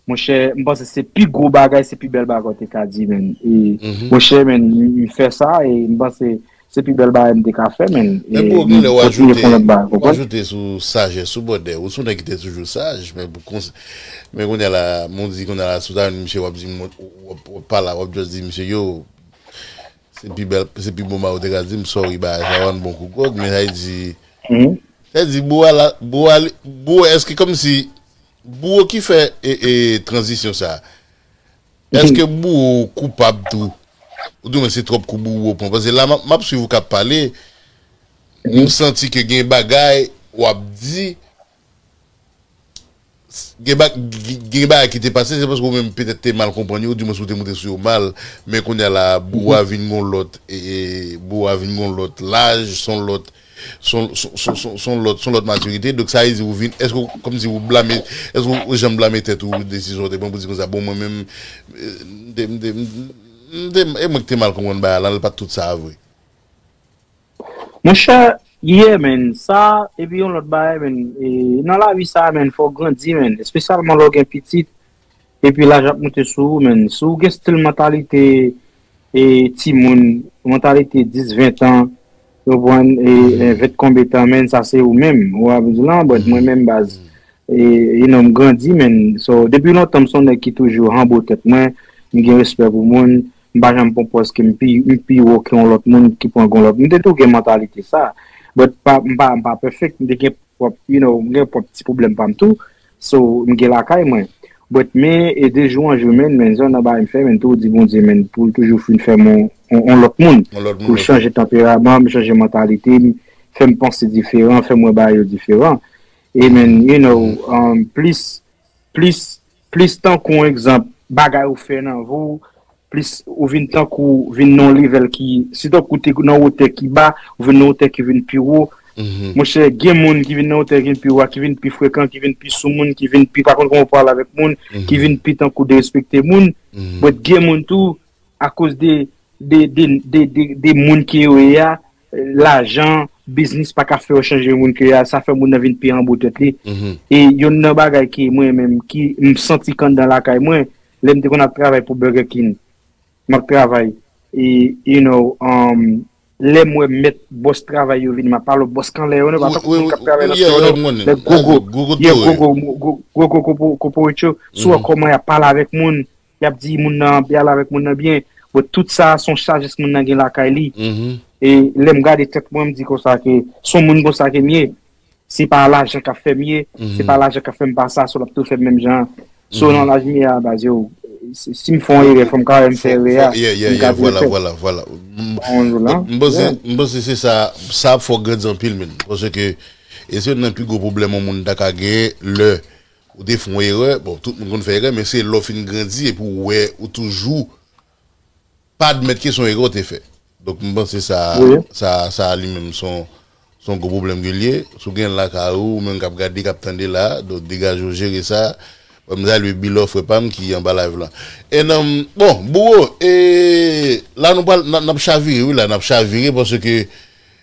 Monchè, m panse se pi gwo bagay, se pi bèl bagay w te ka di, menn. E, monchè, menn, m, m fè sa, e m panse se pi bèl bagay m te ka fè, menn. E m kontinye fè yon lòt bagay, w konprann? Ajoute sou sajès ou, brother. Ou se yon nèg ki te toujou saj, men pou kons-, men kounye a la, m di kounye a la, si w ta jwenn misye, w ap di, w ap, w ap pale, w ap just di, misye, yo, se pi bèl, se pi bon bagay ou te ka di m, sorry, bagay sa, w ap bon kou gòg, men sa vle di, sa vle di, bro a la, bro a, bro, èske kòmsi, Bouwo ki fè e, e, tranzisyon sa a, èske Bouwo koupab tou? Oudimwen se twòp kou Bouwo pran? Paske la, m ap, m ap swiv ou k ap pale, m santi ke gen bagay w ap di, gen ba-, gen, gen bagay ki te pase, se paske ou menm petèt te mal konprann yo, oudimwen ou te moute sou yo mal, men kounye a la, Bouwo a vin gon lòt, e, e, Bouwo a vin gon lòt laj, son lòt, son, son, son, son, son lòt, son lòt matirite. Donk, sa vle di ou vin, èske ou, kòmsi ou blame, èske ou, ou janm blame tèt ou, desizyon ou te pran pou di konsa, bon, mwen menm, eh, m te, m te, m te, e mwen ki te mal konprann bagay la, l pa t tout sa vre. Monchè, yeah, man, sa, epi yon lòt bagay, man, e, nan lavi sa, man, fò w grandi, man, espesyalman lè w gen pitit, epi laj ap moute sou ou, man. Si w gen stil mantalite, e, timoun, mantalite dis, ven tan, ou konprann, e, e, ven konbyen tan, man, sa se ou menm, ou ap di lan, but mwen menm, baz, e, you know, m grandi, man. So, depi lontan, m se yon nèg ki toujou humble tèt mwen, m gen respè pou moun, m pa janm pran pòz ke m pi, m pi wo ke yon lòt moun ki pran gon lòt. M te tou gen mantalite sa. But pa, m pa, m pa pèfèk, m te gen pwòp, you know, m gen pwòp ti pwoblèm pa m tou. So, m gen lakay mwen. But men, e de jou an jou, men, men, jan nan bagay m fè, men, tou di Bondye, men, pou l toujou fin fè m on, on, on lòt moun. On lòt moun, pou l chanje tanperaman m, chanje mantalite m, fè m panse diferan, fè m wè bagay yo diferan. E, men, you know, um, plis, plis, plis tankou, yon egzanp, bagay ou fè nan vi w, plis ou vin tankou, vin nan yon level ki, si tankou te nan wotè ki ba, ou vin nan wotè ki vin pi wo. Monchè, gen moun ki vin nan wotè ki vin pi wo a, ki vin pi frekan, ki vin pi sou moun, ki vin pi pa konn kòman pale avèk moun, ki vin pi tankou derespekte moun. But gen moun tou, akoz de, de, de, de, de, de moun ke yo ye a, lajan, biznis pa ka fè yo chanje moun ke yo ye a, sa fè moun nan vin pi anbo tèt li. E yonn nan bagay ki mwen menm, ki m santi k anndan lakay mwen, lè m te konn ap travay pou Burger King, m ap travay, e, you know, um, lè m wè mèt bòs travay yo vini, m ap pale bòs kanlè yo, non, pa tankou moun k ap travay nan tèren, non, nèg gogo, ye gogo, gogo, gogo kopo-, koporetcho, si w wè kòman y ap pale avèk moun, y ap di moun nan, y al avèk moun nan byen. But tout sa, se yon sajès moun nan gen lakay li. E lè m gade tèt mwen, m di konsa ke, se yon moun konsa ke m ye. Se pa lajan k ap fè m ye, se pa lajan k ap fè m pa sa, so l ap tou fè m menm jan an. So nan laj m ye a, baz yo, si, si m fè yon erè, fò m ka wè m fè erè a, pou m ka di l fèt. Yon jou la. M panse, m panse se sa, sa ap fè w grandi anpil, menn. Paske, e se youn nan pi gwo pwoblèm yon moun ta ka genyen, lè ou te fè yon erè, bon, tout moun konn fè erè, men se lè w fin grandi epi w wè ou toujou pa admèt ke se yon erè w te fè. Donk, m panse sa, sa, sa li menm se yon, se yon gwo pwoblèm ke l ye. Si w gen l lakay ou, ou menm k ap gade, k ap tande la, donk, degaje w jere sa. Ban m salye Bilò, frè pa m, ki anba live la. E nan, bon, Bouwo, e la nou pral, n ap, n ap chavire, wi, la, n ap chavire, paske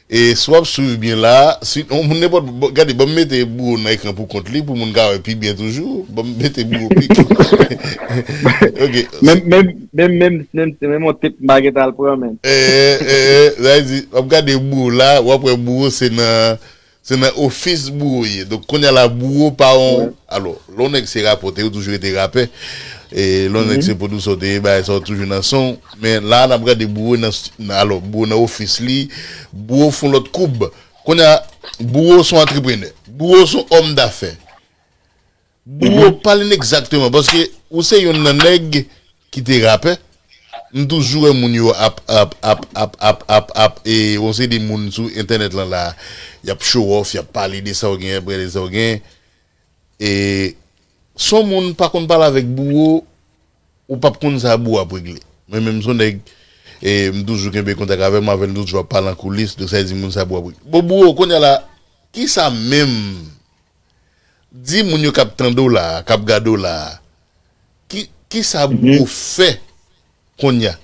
E si w ap swiv byen la, si yon moun nenpòt, bon, gade, ban m mete Bouwo nan ekran pou kont li, pou moun ka wè pi byen toujou. Ban m mete Bouwo pi. Ok. Menm, menm, menm, menm, menm, menm yon tep m pa gentan al pran, menn. Eh, eh, eh, sa vle di, w ap gade Bouwo la, w ap wè Bouwo se nan, se nan ofis Bouwo ye. Donk, kounye a la, Bouwo pa yon, alò, lè yon nèg se rapè, ou te, ou toujou rete rapè. E lè yon nèg se pwodiktè, ou te, bagay sa, ou toujou nan son. Men la, n ap gade Bouwo nan, nan, alò, Bouwo nan ofis li, Bouwo fè yon lòt koub. Kounye a, Bouwo se yon antreprenè. Bouwo se yon òm dafè. Bouwo, pale n egzakteman, paske ou se youn nan nèg ki te rapè. M toujou wè moun yo ap, ap, ap, ap, ap, ap, ap, e yon seri de moun sou entènèt lan la, y ap show off, y ap pale de sa w gen, y ap pale de sa w gen. E si yon moun pa konn pale avèk Bouwo, ou p ap konn sa bouwo ap regle. Mwen menm se yon nèg, e, m toujou kenbe kontak avè l, mwen avè l nou toujou ap pale an koulis, donk sa vle di moun sa bouwo ap regle. Bon, bouwo, kounye a la, kisa menm, di moun yo k ap tande w la, k ap gade w la, ki, kisa bouwo fè kounye a?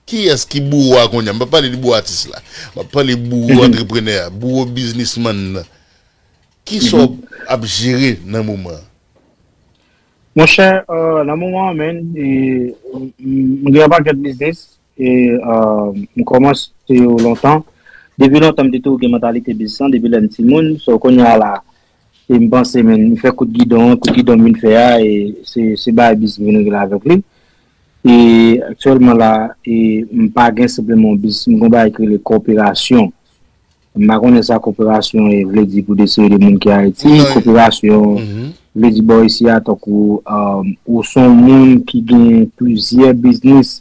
Kiyès ki bouwo a kounye a? M pa pale de bouwo atis la. M ap pale bouwo antreprenè a, bouwo biznismann nan. Kisa w ap jere nan moman an? Monchè, euh, nan moman an, men, e, m m gen yon pakèt biznis, e, euh, m kòmanse yo lontan. Depi lontan, m te toujou gen mantalite biznis lan, depi lè m timoun. So, kounye a la, e m panse, men, m fè kout gidon an, kout gidon m vin fè a, e se se bagay biznis m vin regle avèk li. E aktyèlman la, e m pa gen senpleman yon biznis, m gen yon bagay ki rele koperasyon. M pa konnen sa koperasyon e vle di pou de seri de moun ki Ayiti. Koperasyon vle di bò isi a, tankou, um, ou se yon moun ki gen plizyè biznis,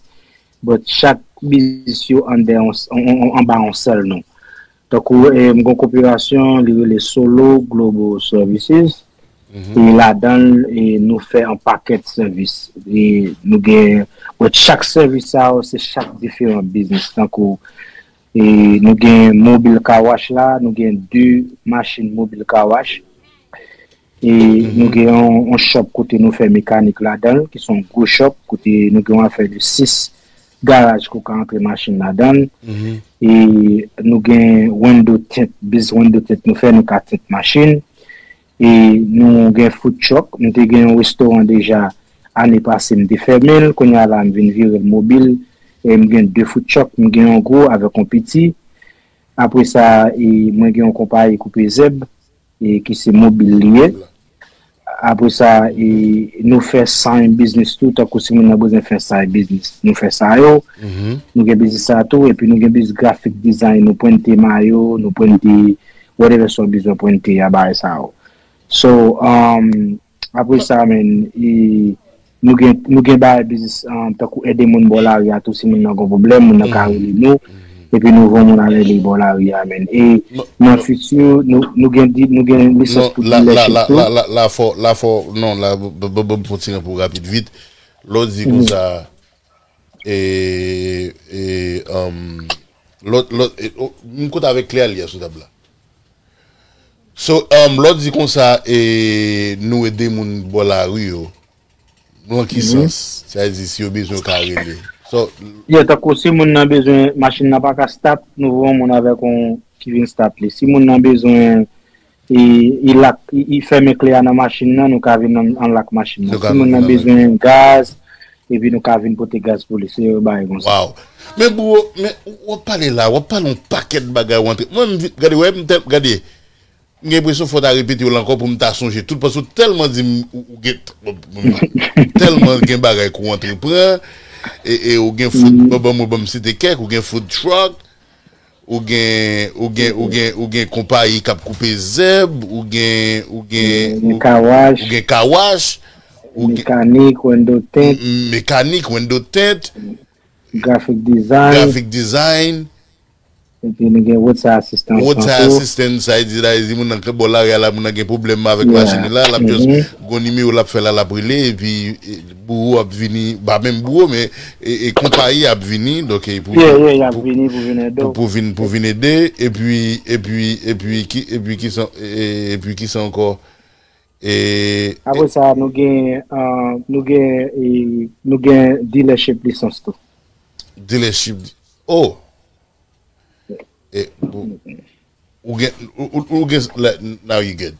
but chak biznis yo anndan yon, yon, yon, anba yon sèl non. Tankou, e, m gen yon koperasyon, li rele Solo Global Services. E ladan l, e, nou fè yon pakèt sèvis. E nou gen, but chak sèvis sa yo, se chak diferan biznis. Tankou, e, nou gen mobil car wash la, nou gen de machin mobil car wash. E nou gen yon, yon shop kote nou fè mekanik ladan l, ki se yon gwo shop, kote nou gen yon afè de sis garaj ke w ka antre machin ladan l. E nou gen window tint, biz window tint nou fè, nou ka tint machin. E nou gen food truck, nou te gen yon restoran deja ane pase, m te fèmen l, kounye a la m vin vire l mobil. E m gen de food truck, m gen yon gwo avèk yon piti. Apre sa, e mwen gen yon konpayi koupe zèb, e ki se mobil li ye. Apre sa, e nou fè sign business tou, tankou si moun nan bezwen fè sign business, nou fè sa yo. Nou gen biznis sa tou, epi nou gen biznis graphic design, nou prente mayo, nou prente whatever sa w bezwen prente a bagay sa yo. So, um, apre sa, men, e, nou gen, nou gen bagay biznis, um, tankou ede moun bò lari a tou, si moun nan gen pwoblèm, moun nan ka rele nou. Epi nou voye moun avè li bò lari a, men. E nan fiti, nou, nou gen, di- nou gen lisans pou dealership tou. La, la, la, la, la, fò, la, fò, non, la, ban m fon ti rapid vit. Lè w di konsa, e, e, um, lòt, lòt, e, o, m konn avèk kle a li a sou tab la. So, um, lè w di konsa, e, nou ede moun bò lari yo, nan ki sans? Sa vle di si yo bezwen yo ka rele. So, yeah, tankou si moun nan bezwen, machin nan pa ka start, nou voye yon moun avèk yon ki vin start li. Si moun nan bezwen, e, e lak, e, e fèmen kle a nan machin nan, nou ka vin an, an lak machin nan. Si moun nan bezwen gaz, epi nou ka vin pote gaz pou li. Se yon bagay konsa. Wow. Men bro, men w ap pale la, w ap pale yon pakèt bagay w antre. Mwen, m di, gade, wè, m tèl, gade, m gen enpresyon fò w ta repete yo la ankò pou m ta sonje tout, paske w tèlman di m, ou, ou gen, tèlman gen bagay ke w antreprann, e, e ou gen food, ban, ban mwen, ban m site kèk, ou gen food truck, ou gen, ou gen, ou gen, ou gen konpayi k ap koupe zèb, ou gen, ou gen, ou gen kawash, ou gen mekanik, window tint, m- mekanik, window tint, graphic design, graphic design, epi nou gen roadside assistance. Roadside assistance, sa vle di la, e di moun nan bò lari a la, moun nan gen pwoblèm avèk machin li la, l ap just gon nimewo l ap fè la, l ap rele, epi, e, bouwo ap vini, pa menm bouwo, men, e, e konpayi ap vini, donk, e, pou, yeah, yeah, y ap vini pou vin ede w. Pou, pou vin, pou vin ede, epi, epi, epi, ki, epi ki sa, e, epi ki sa ankò? E, apre sa, nou gen, uh, nou gen, e, nou gen dealership lisans tou. Dealership, oh! E, ou, ou gen, ou, ou, ou gen, like, now you good.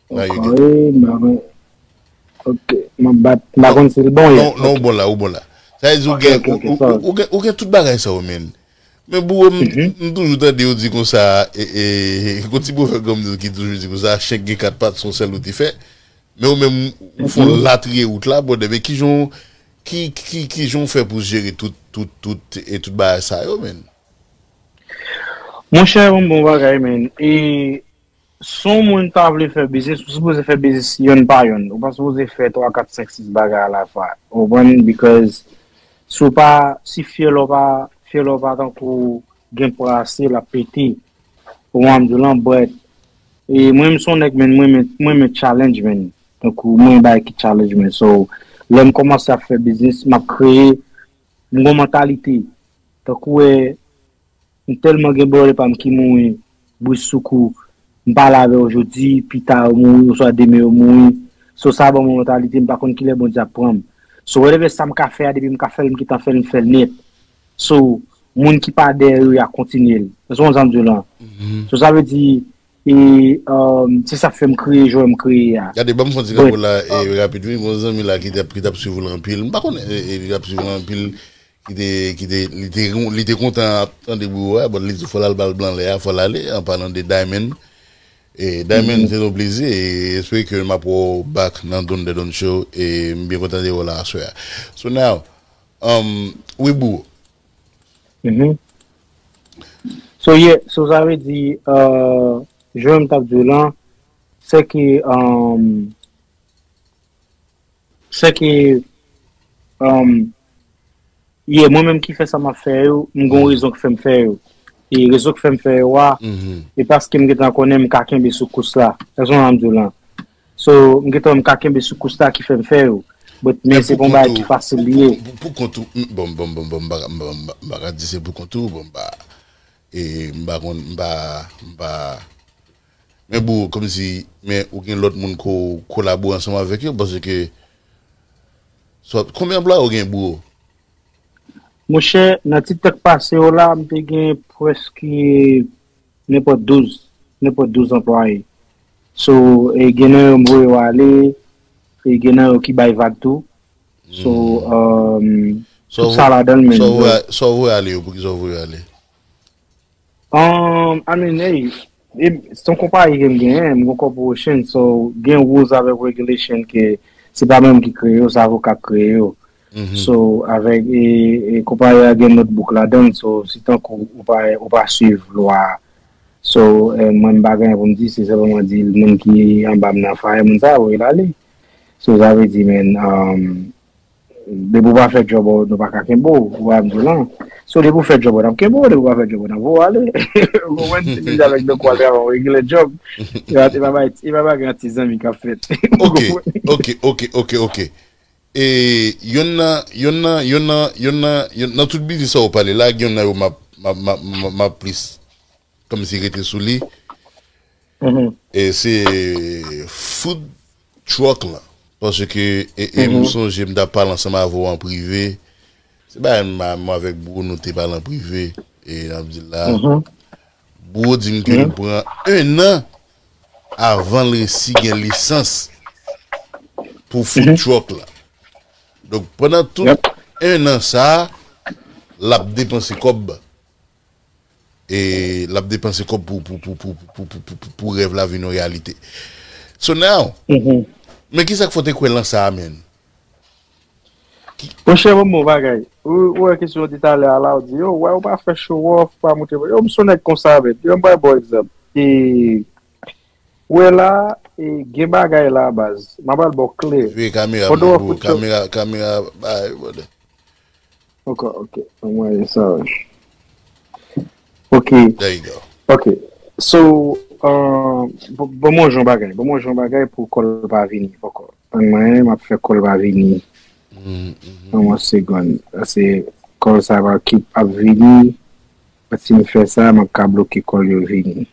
Now you good. Ok, m ap bat, m pa konn si l bon yet. Non, non, ou bon la, ou bon la. Sa vle di ou gen, ou, ou, ou, ou gen, ou gen tout bagay sa yo, men. Men bouwo, m, m toujou tande yo di konsa, e, e, gon ti pwovèb granmoun ki toujou di konsa, chen k gen kat pat, se yon sèl ou te fè. Men ou menm, ou fè yon latriye wout la, brother, men kijan, ki, ki, kijan w fè pou jere tout, tout, tout, e tout bagay sa yo, men? Monchè, yon bon bagay, men. E si yon moun ta vle fè biznis, ou sipoze fè biznis yonn pa yonn. Ou pa sipoze fè twa, kat, senk, sis bagay alafwa. Ou konprann? Because si w pa, si fyèl ou pa, fyèl ou pa tankou gen pwa ase, l ap pete. Ou konprann m di w lan, but, e mwen, m se yon nèg, men, mwen, men, mwen, men challenge, men. Tankou, mwen, bagay ki challenge, men. So, Lè m kòmanse ap fè biznis, m ap kreye, m gon mantalite. Tankou wè, m tèlman gen brother pa m ki mouri, bri sou kou, m pale avè yo jodi, pita yo mouri, oswa demen yo mouri. So, sa ban mwen mantalite, m pa konn kilè Bondye ap pran m. So, whatever sa m ka fè a, depi m ka fè l, m gentan fè l, m fè l nèt. So, moun ki pa dèyè yo, y a kontinye l. Ou konprann sa m di w lan? So, sa vle di, e, um, se sa k fè m kreye jan m kreye a. Gade, ban m fè yon ti kanpo la, e, rapid, wi. Gon zanmi la ki t ap, ki t ap swiv ou lan anpil. M pa konnen, e, e, li t ap swiv ou lan anpil, ki te, ki te, li te, li te kontan ap tande bri w a, bon, li di fò l al ba l blan lè a, fò l ale, an palan de Diamond. E, Diamond, se yon plezi, e espere ke m ap wè w back nan Don the Don Show, e m byen kontan de wè w la aswè a. So now, um, wi, bro. So, yeah, so sa vle di, uh, jan m t ap di w lan, se ke, um, se ke, um, yeah, mwen menm ki fè sa m ap fè yo, m gon rezon k fè m fè yo. E rezon k fè m fè yo a, e paske m gentan konnen m ka kenbe sou kous la. Èske w konprann sa m di w lan? So, m gentan wè m ka kenbe sou kous la ki fè m fè yo. But, men se pa yon bagay ki fasil li ye. Pou, pou, pou kont ou, m, bon, bon, bon, bon, m pa, m pa, m pa, m pa ka di se pou kont ou, bon, m pa, e, m pa konn, m pa, m pa, men bro, kòmsi, men ou gen lòt moun ko, kolabore ansanm avèk yo, paske, swa, konbyen anplwaye ou gen, bro? Monchè, nan ti tan k pase yo la, m te gen prèske nenpòt douz, nenpòt douz anplwaye. So, e gen nan yo m voye yo ale, e gen nan yo ki bay vag tou. So, um, tout sa ladan l, men. Sa w voye, sa w voye ale yo, poukisa w voye yo ale? Um, I mean, hey, e, se yon konpayi ke m genyen, m gon corporation, so gen rules avèk regulation ke se pa mwen menm ki kreye yo, se avoka k kreye yo. So, avèk, e, e, konpayi a gen notebook ladan l, so, si tankou ou pa, ou pa swiv lwa a. So, e, mwen, m pa gen anyen pou m di, se sèlman mwen di moun ki anba m nan fire, moun sa yo, voye l ale. So, sa vle di, men, um, depi w pa fè djòb ou, nou pa ka kenbe w, ou pa m di w lan. So, depi w fè djòb ou, n ap kenbe w, depi w pa fè djòb ou, n ap voye w ale. Ou konprann? Se menm jan avèk donk w al travay yon regilè djòb. E pa, e pa bagay, e pa bagay ant ti zanmi k ap fèt. Ok, ok, ok, ok, ok. E yonn nan, yonn nan, yonn nan, yonn nan, yonn nan tout biznis sa ou pale la, gen yonn nan yo m ap, m ap, m ap, m ap, m ap plis kòmsi rete sou li. E se food truck la. Paske, e, e m sonje m t ap pale ansanm avè w an prive. Se bagay m, mwen avèk Bro nou te pale an prive. E n ap di l la. Bro di m ke li pran en an avan l resi gen lisans pou food truck la. Donk, pandan tout en an sa a, l ap depanse kòb. E l ap depanse kòb pou, pou, pou rèv la vin yon reyalite. So now, men kisa k fè w te kwè lan sa a, man? Monchè, bon, bon bagay. Ou, ou wè kesyon w di talè a la, ou di, yo, why ou pa fè show off, pa montre, yo, m se yon nèg konsa, men. Yo, m bay ba w egzanp. E, ou wè la, e, gen bagay la, baz. M ap al ba w klè. Vire kamera, pandan w ap fout show. Kamera, kamera, bay, brother. Ok, ok. Ban mwen sa. Ok. There you go. Ok. So, uh, ban, ban mwen yon bagay. Ban mwen yon bagay pou kòl pa vini poko. Ban mwen, m ap fè kòl pa vini. Ban mwen segonn. Pase kòl sa va keep ap vini. But si m fè sa, m ap ka bloke kòl yo vini.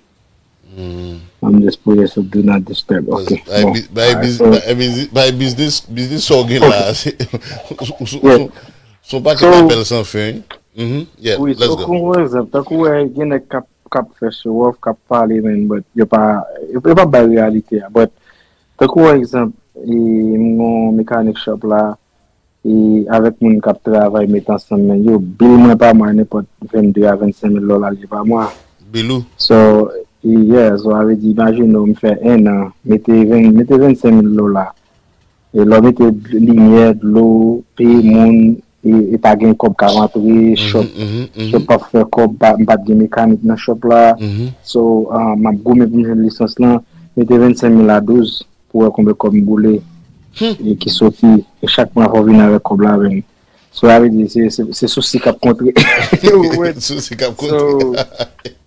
I'm just put it so do not disturb. Ok. Bon. Bay biznis, biznis sa w gen la. Se yon pakèt apèl san fen. Wi, so, kon egzanp, tankou wè, gen nèg k ap, k ap fè show off, k ap pale, men, but yo pa, yo pa bay reyalite a. But, tankou wè, egzanp, e, m gon mekanik shop la, e avèk moun k ap travay met ansanm, men yo bill mwen pa mwa nenpòt vennde a vennsenk mil dola li pa mwa. Bill ou? So, yeah, so, sa vle di, imajine w, m fè en an, mete ven, mete vennsenk mil dola. E lè w mete limyè, dlo, peye moun, e, e pa gen kòb k ap antre, shop, shop p ap fè kòb, pa, m pa t gen mekanik nan shop la. So, ah, m ap goumen pou m jwenn lisans lan, mete vennsenk mil a douz. Pou wè konbyen kòb m boule e ki soti. E chak mwa fò w vin avèk kòb la avè m. So, sa vle di, se, se, se sousi k ap kontre. Sousi k ap kontre. So,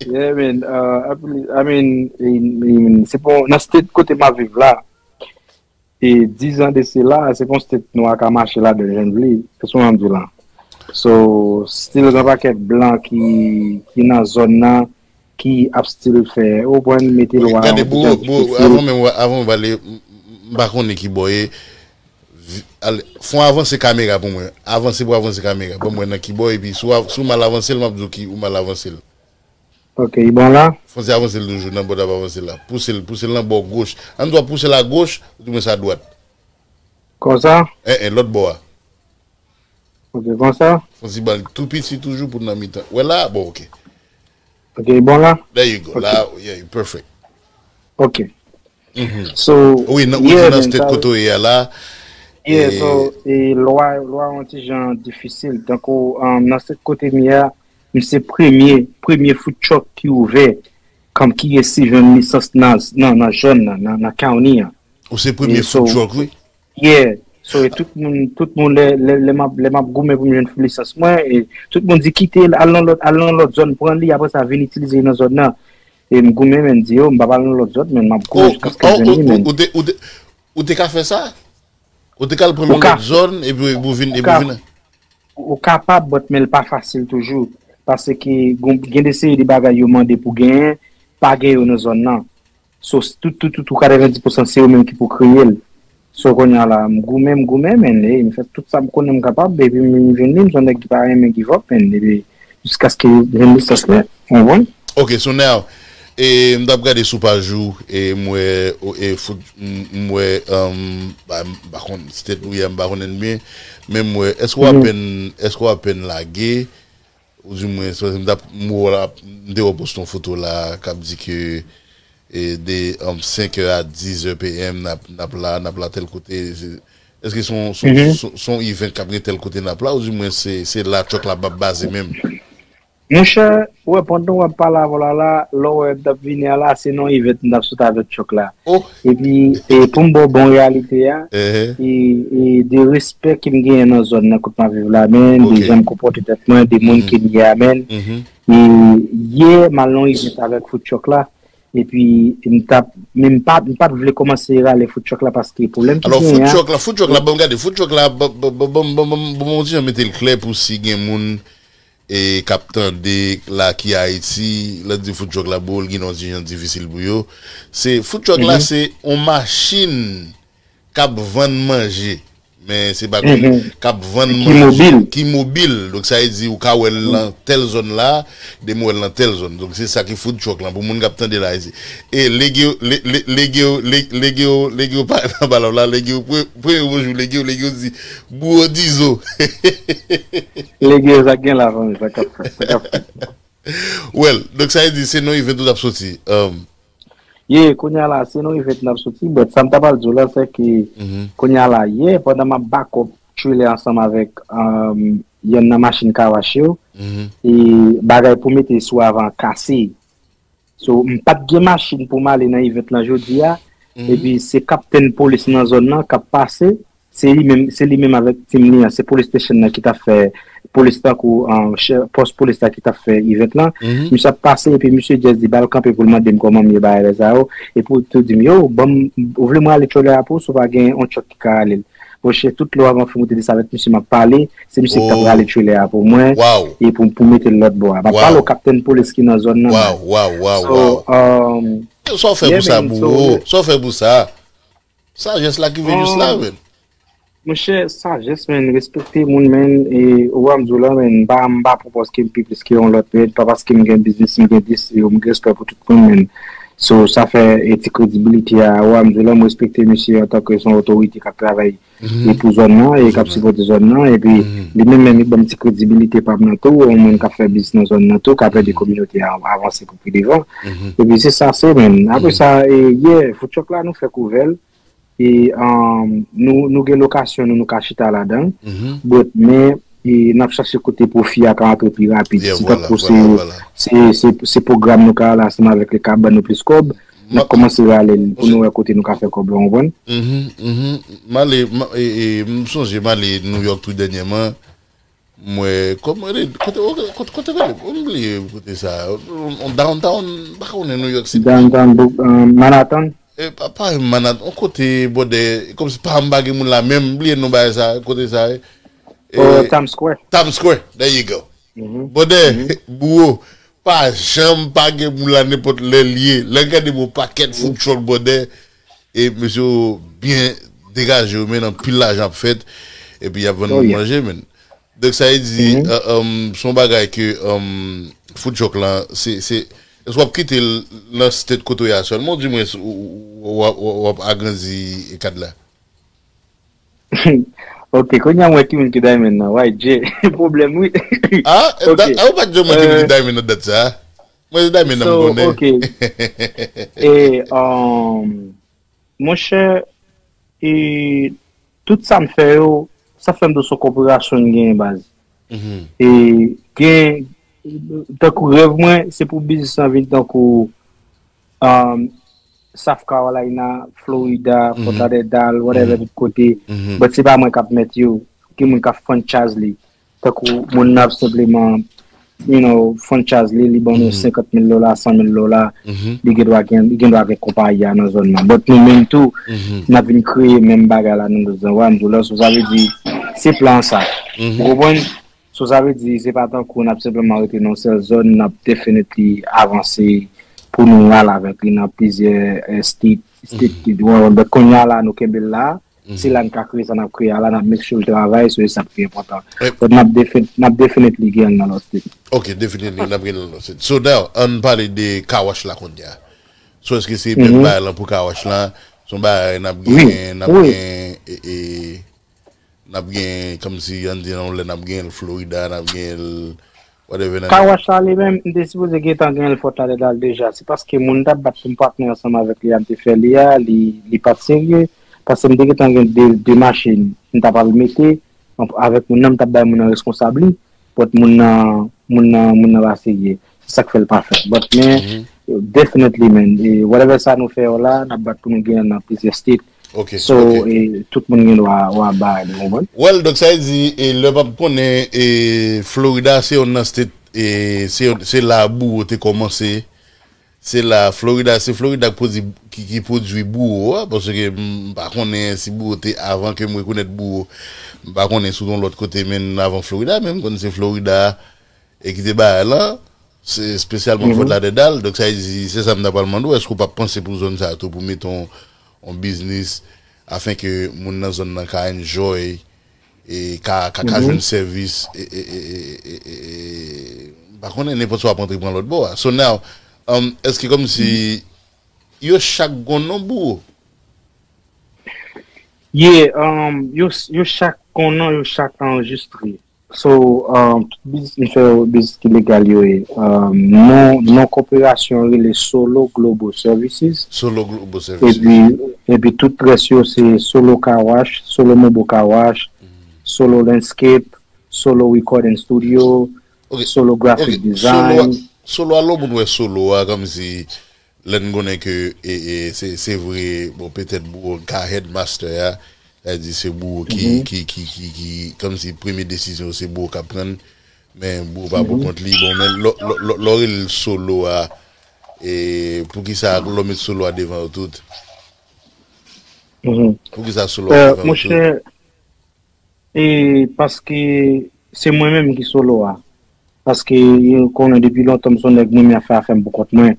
yeah, man, uh, I mean, I mean, se pa nan state kote m ap viv la. e diz an de sila, se pa yon state nwa ka mache ladan l, jwenn li. Se sa m ap di w la. So, still gen pakèt blan ki, ki nan zòn nan, ki ap still fè, ou konprann, mete lwa yon ti jan difisil. Avan menm, avan w pale, m pa konnen ki bò ye. Fè yon avanse kamera pou mwen. Avanse pou avanse kamera. Ban mwen nan ki bò, epi si w mal avanse l, m ap di w ki ou mal avanse l. Ok, li bon la? Fè yon ti avanse l toujou nan bò w ap avanse la. Pouse l, pouse l nan bò goch. An dwa pouse l a goch, ou di mwen sa dwat. Konsa? En, en, lòt bò a. Ok, konsa? Fè yon ti ba l tou piti toujou pou l nan mitan. Wè la? Bon, ok. Ok, li bon la? There you go. Ok. La, yeah, you perfect. Ok. So, wi, nan, ou di nan state kote w ye a la. Yeah, so, e lwa, lwa yon ti jan difisil. Tankou, um, nan state kote m ye a, m se premye, premye food truck ki ouvè, kanm ki resi jwenn lisans nan, nan, nan zòn nan, nan, nan county an. Ou se premye food truck, wi. Yeah. So, e tout moun, tout moun, lè, lè, lè m ap, lè m ap goumen pou m jwenn lisans mwen, e tout moun di kite l, al nan lòt, al nan lòt zòn, pran li, apre sa, vin itilize li nan zòn nan. E m goumen, men m di yo, m p ap al nan lòt zòn, men m ap kouri jiskaske m jwenn li, men. Ou te, ou te, ou te ka fè sa? Ou te ka al pran l nan lòt zòn, epi, epi w vin, epi w vin. Ou kapab, but men l pa fasil toujou. Paske gen, gen de seri de bagay yo mande pou genyen, pa gen yo nan zòn nan. So, tout, tout, tout, tout, katrevenndis pousan se yo menm ki pou kreye l. So, kounye a la, m goumen, m goumen, men, e, m fè tout sa m konnen m kapab, epi m, m jwenn li, m se yon nèg ki pa renmen give up, men, epi jiskaske m jwenn lisans mwen, w konprann? Ok, so now, e, m t ap gade sou paj ou, e, m wè, o, e, fout, m, m wè, um, ba, m pa konn, state ou ye a, m pa konnen l byen, men m wè, èske w apèn, èske w apèn lage, ou di mwen, se paske m t ap, m wè w la, m te wè w poste yon foto la, k ap di ke, e, de, um, senk è a diz è P M, n ap, n ap la, n ap la tèl kote, se, èske se yon, se yon, se yon, se yon event k ap gen tèl kote n ap la, ou di mwen se, se la truck la ap baze menm? Monchè, ou wè, pandan w ap pale avè w la, la, lè w wè m t ap vini a la, se nan yon event m t ap sot avèk truck la. Epi, e, pou m ba w bon reyalite a, e, e de respè ke m genyen nan zòn nan kote m ap viv la, men, de jan m konpòte tèt mwen, de moun ke m ye a, men. E yè, m al nan yon event avèk food truck la, epi m t ap, men m pa, m pa t vle kòmanse rale food truck la paske pwoblèm ki genyen a. Alò, food truck la, food truck la, ban m gade, food truck la, ban m, ban m, ban m, ban m, ban m yon ti jan mete l klè pou si gen moun e k ap tande la ki Ayiti, lè n di food truck la, bro, l gen yon ti jan difisil pou yo. Se, food truck la, se yon machin k ap vann manje. Men se pa konn k ap vann manje. Ki mobil. Ki mobil. Donk, sa vle di, ou ka wè l nan tèl zòn la, demen w wè l nan tèl zòn. Donk, se sa ki food truck la, pou moun k ap tande la, Ayiti. E lege yo, le, le, lege yo, le, lege yo, lege yo pa nan balon la, lege yo, pre-, premye bonjou, lege yo, lege yo di, bouwo dizo. Lege yo, sa k gen la, fanmi, sa k ap fèt, sa k ap fèt. Well, donk sa vle di se nan event ou t ap soti. Um, ye, kounye a la, se nan event n ap soti, but sa m ta pral di w la, se ke kounye a la, yè, pandan m ap back up trailer ansanm avèk, um, yonn nan machin car wash yo, e bagay pou mete sou avan kase. So, m pa t gen machin pou m ale nan event lan jodi a. Epi se kaptenn polis nan zòn nan k ap pase. Se li menm, se li menm avèk team li an. Se police station nan ki t ap fè, polis tankou, an, chè-, pòs polis la ki t ap fè event lan. Misye ap pase epi misye just di ba l kanpe pou l mande m kòman m ye bagay sa yo. Epi w tou di m, yo, ban m, ou vle mwen ale trailer a pou ou, si w pa gen yon truck ki ka rale l. Monchè, tout lè w ap fè moute desann avèk misye, m ap pale, se misye ki t ap rale trailer a pou mwen, e pou, pou mete l lòt bò a. M ap pale w kaptenn polis ki nan zòn nan. Waw, waw, waw, waw. So, um, sa w fè pou sa, bro? Sa w fè pou sa? Sajès la ki vin jis la, men. Monchè, sajès, men, respekte moun, men, e, ou wè m di w la, men, m pa, m pa pou paske m pi plis ke yon lòt, men, pa paske m gen biznis, m gen dis, yo, m gen respè pou tout moun, men. So, sa fè, e, ti kredibilite a, ou wè m di w la, m respekte misye antanke se yon otorite k ap travay e pou zòn nan, e k ap sipòte zòn nan, epi li menm menm li ban m ti kredibilite pa m nan tou, yon moun k ap fè biznis nan zòn nan tou, k ap ede kominote a avanse pou pi devan. Epi se sa, se menm. Apre sa, e, yeah, food truck la, nou fèk ouvè l. E, um, nou, nou gen lokasyon nou, nou ka chita ladan l. But, men, e, n ap chache kote pwofi a ka antre pi rapid. Si tankou se, se, se, se pwogram nou ka la ansanm avèk le kabann nou plis kòb, n ap kòmanse rale l pou nou wè kote nou ka fè kòb la, w konprann? M ale, m, e, e, m sonje m ale New York tou dènyèman. M wè, kòman rele, kote, kote, kote rele, m bliye kote sa. On downtown, m pa konnen New York City. Downtown, Bro-, euh, Manhattan? E pa, pa menm Manhattan, yon kote bòdè, kòmsi pa m pa gen moun la menm, m bliye non bagay sa, kote sa ye. E, Oh, Times Square. Times Square, there you go. Mhm. Bòdè, bouwo, pa janm pa gen moun la nenpòt lè l ye. Lè n gade yon pakèt food truck bòdè, e mesye yo byen degaje yo, men anpil lajan ap fèt, epi y ap vann Oh, moun yeah. manje, men. Donk sa vle di, Mhm. euh, euh, se yon bagay ke euh, food truck lan, se, se, èske w ap kite l nan state kote w ye a sèlman, ou di mwen, ou, ou, ou, ou, ou ap agrandi kad la? Ok, kounye a mwen ki moun ki Diamond nan. Why, J? Pwoblèm, wi. Ah, Ok. da- ah, ou pa t di mwen ki moun Euh, ki Diamond nan dat sa. Mwen se Diamond nan m So, konnen. ok. E, um, monchè, e, tout sa m fè yo, sa fè m do sou koperasyon m genyen baz. Mhm. E gen, tankou rèv mwen, se pou biznis lan vin tankou um, South Carolina, Florida, Mhm. Fort Lauderdale, whatever, Mhm. tout kote. Mhm. But se pa mwen k ap mèt yo. Gen moun k ap franchise li. Tankou moun nan ap senpleman, you know, franchise li, li ban nou Mhm. senkant mil dola, san mil dola, Mhm. li gen dwa gen, li gen dwa gen konpayi a nan zòn nan. But nou menm tou, Mhm. n ap vin kreye menm bagay la nan lòt zòn. Wè, m di w la, so sa vle di, se plan sa. Mhm. Ou konprann? So sa vle di, se pa tankou n ap senpleman rete nan yon sèl zòn, n ap definitely avanse pou nou al avèk li nan plizyè eh, state. State ki dwe, but kounye a la, nou kenbe l la. Se la n ka kreye sa n ap kreye a la, n ap make sure l travay, so e sa k pi enpòtan. Yep. But n ap defin-, n ap definitely gen l nan lòt state. Ok, definitely, n ap gen nan lòt state. So now, ann pale de car wash la kounye a. So èske se menm Mhm. bagay lan pou car wash la? Se yon bagay n ap Wi, gen, n ap wi. gen, e, e, n ap gen, kòmsi, ann di nan yon lè n ap gen l Florida, n ap gen l whatever. Car wash la li menm, m te sipoze gentan gen l Fort Lauderdale deja. Se paske moun t ap bat pou m patnè ansanm avèk li a, m te fè li a, li, li pa t serye. Paske m te gentan gen de, de machin, m t ap al mete, an- avèk moun nan, m t ap bay moun nan reskonsab li, but moun nan, moun nan, moun nan pa serye. Se sa k fè l pa fèt. But men, Mhm. definitely, man, e, whatever sa nou fè yo la, n ap bat pou nou gen nan plizyè state. Ok, So, ok. E, tout moun gen dwa wè bagay li, ou konprann? Well, donk sa vle di, e, lè m ap konnen, e, Florida se yon nan state, e, se yon, se la bouwo te kòmanse. Se la Florida, se Florida ki pwodui, ki, ki pwodui bouwo a, paske m pa konnen si bouwo te avan ke m rekonèt bouwo. M pa konnen sou yon lòt kote, men avan Florida, men m konn se Florida e ki te bagay lan, se espesyalman Fort Lauderdale. Donk sa vle di, se sa m ta pral mande w, èske w pa panse pou zòn sa a tou, pou mete yon, yon biznis, afin ke moun nan zòn nan ka enjoy e ka, ka, ka jwenn sèvis, e, e, e, e, e, e, m pa konnen, nenpòt sa w ap antre pran lòt bò a. So now, um, èske kòmsi yo chak gon non bouwo? Yeah, um, yo, yo chak gon non, yo chak anrejistre. So, um, tout biznis, m fè yo biznis ki legal yo ye. Um, non, non koperasyon rele Solo Global Services. Solo Global Services. Epi, epi tout rès yo se Solo Car Wash, Solo Mobile Car Wash, Solo Landscape, Solo Recording Studio, Ok. Solo Graphic Ok, Design. Solo a, Solo a, lè moun wè Solo a, kòmsi, lè n konnen ke, e, e, se, se vre, bon, petèt bouwo ka headmaster a, sa vle di se bouwo ki, ki, ki, ki, ki, kòmsi premye desizyon se bouwo k ap pran, men bouwo pa pou kont li, bon, men lè, lè, lè, lè w rele l Solo a, e, poukisa lè w met Solo a devan yo tout? Mhm. Poukisa Solo a Euh, devan yo tout? Monchè, e paske se mwen menm ki Solo a. Paske, ou konnen, depi lontan m se yon nèg mwen, m ap fè afè m pou kont mwen.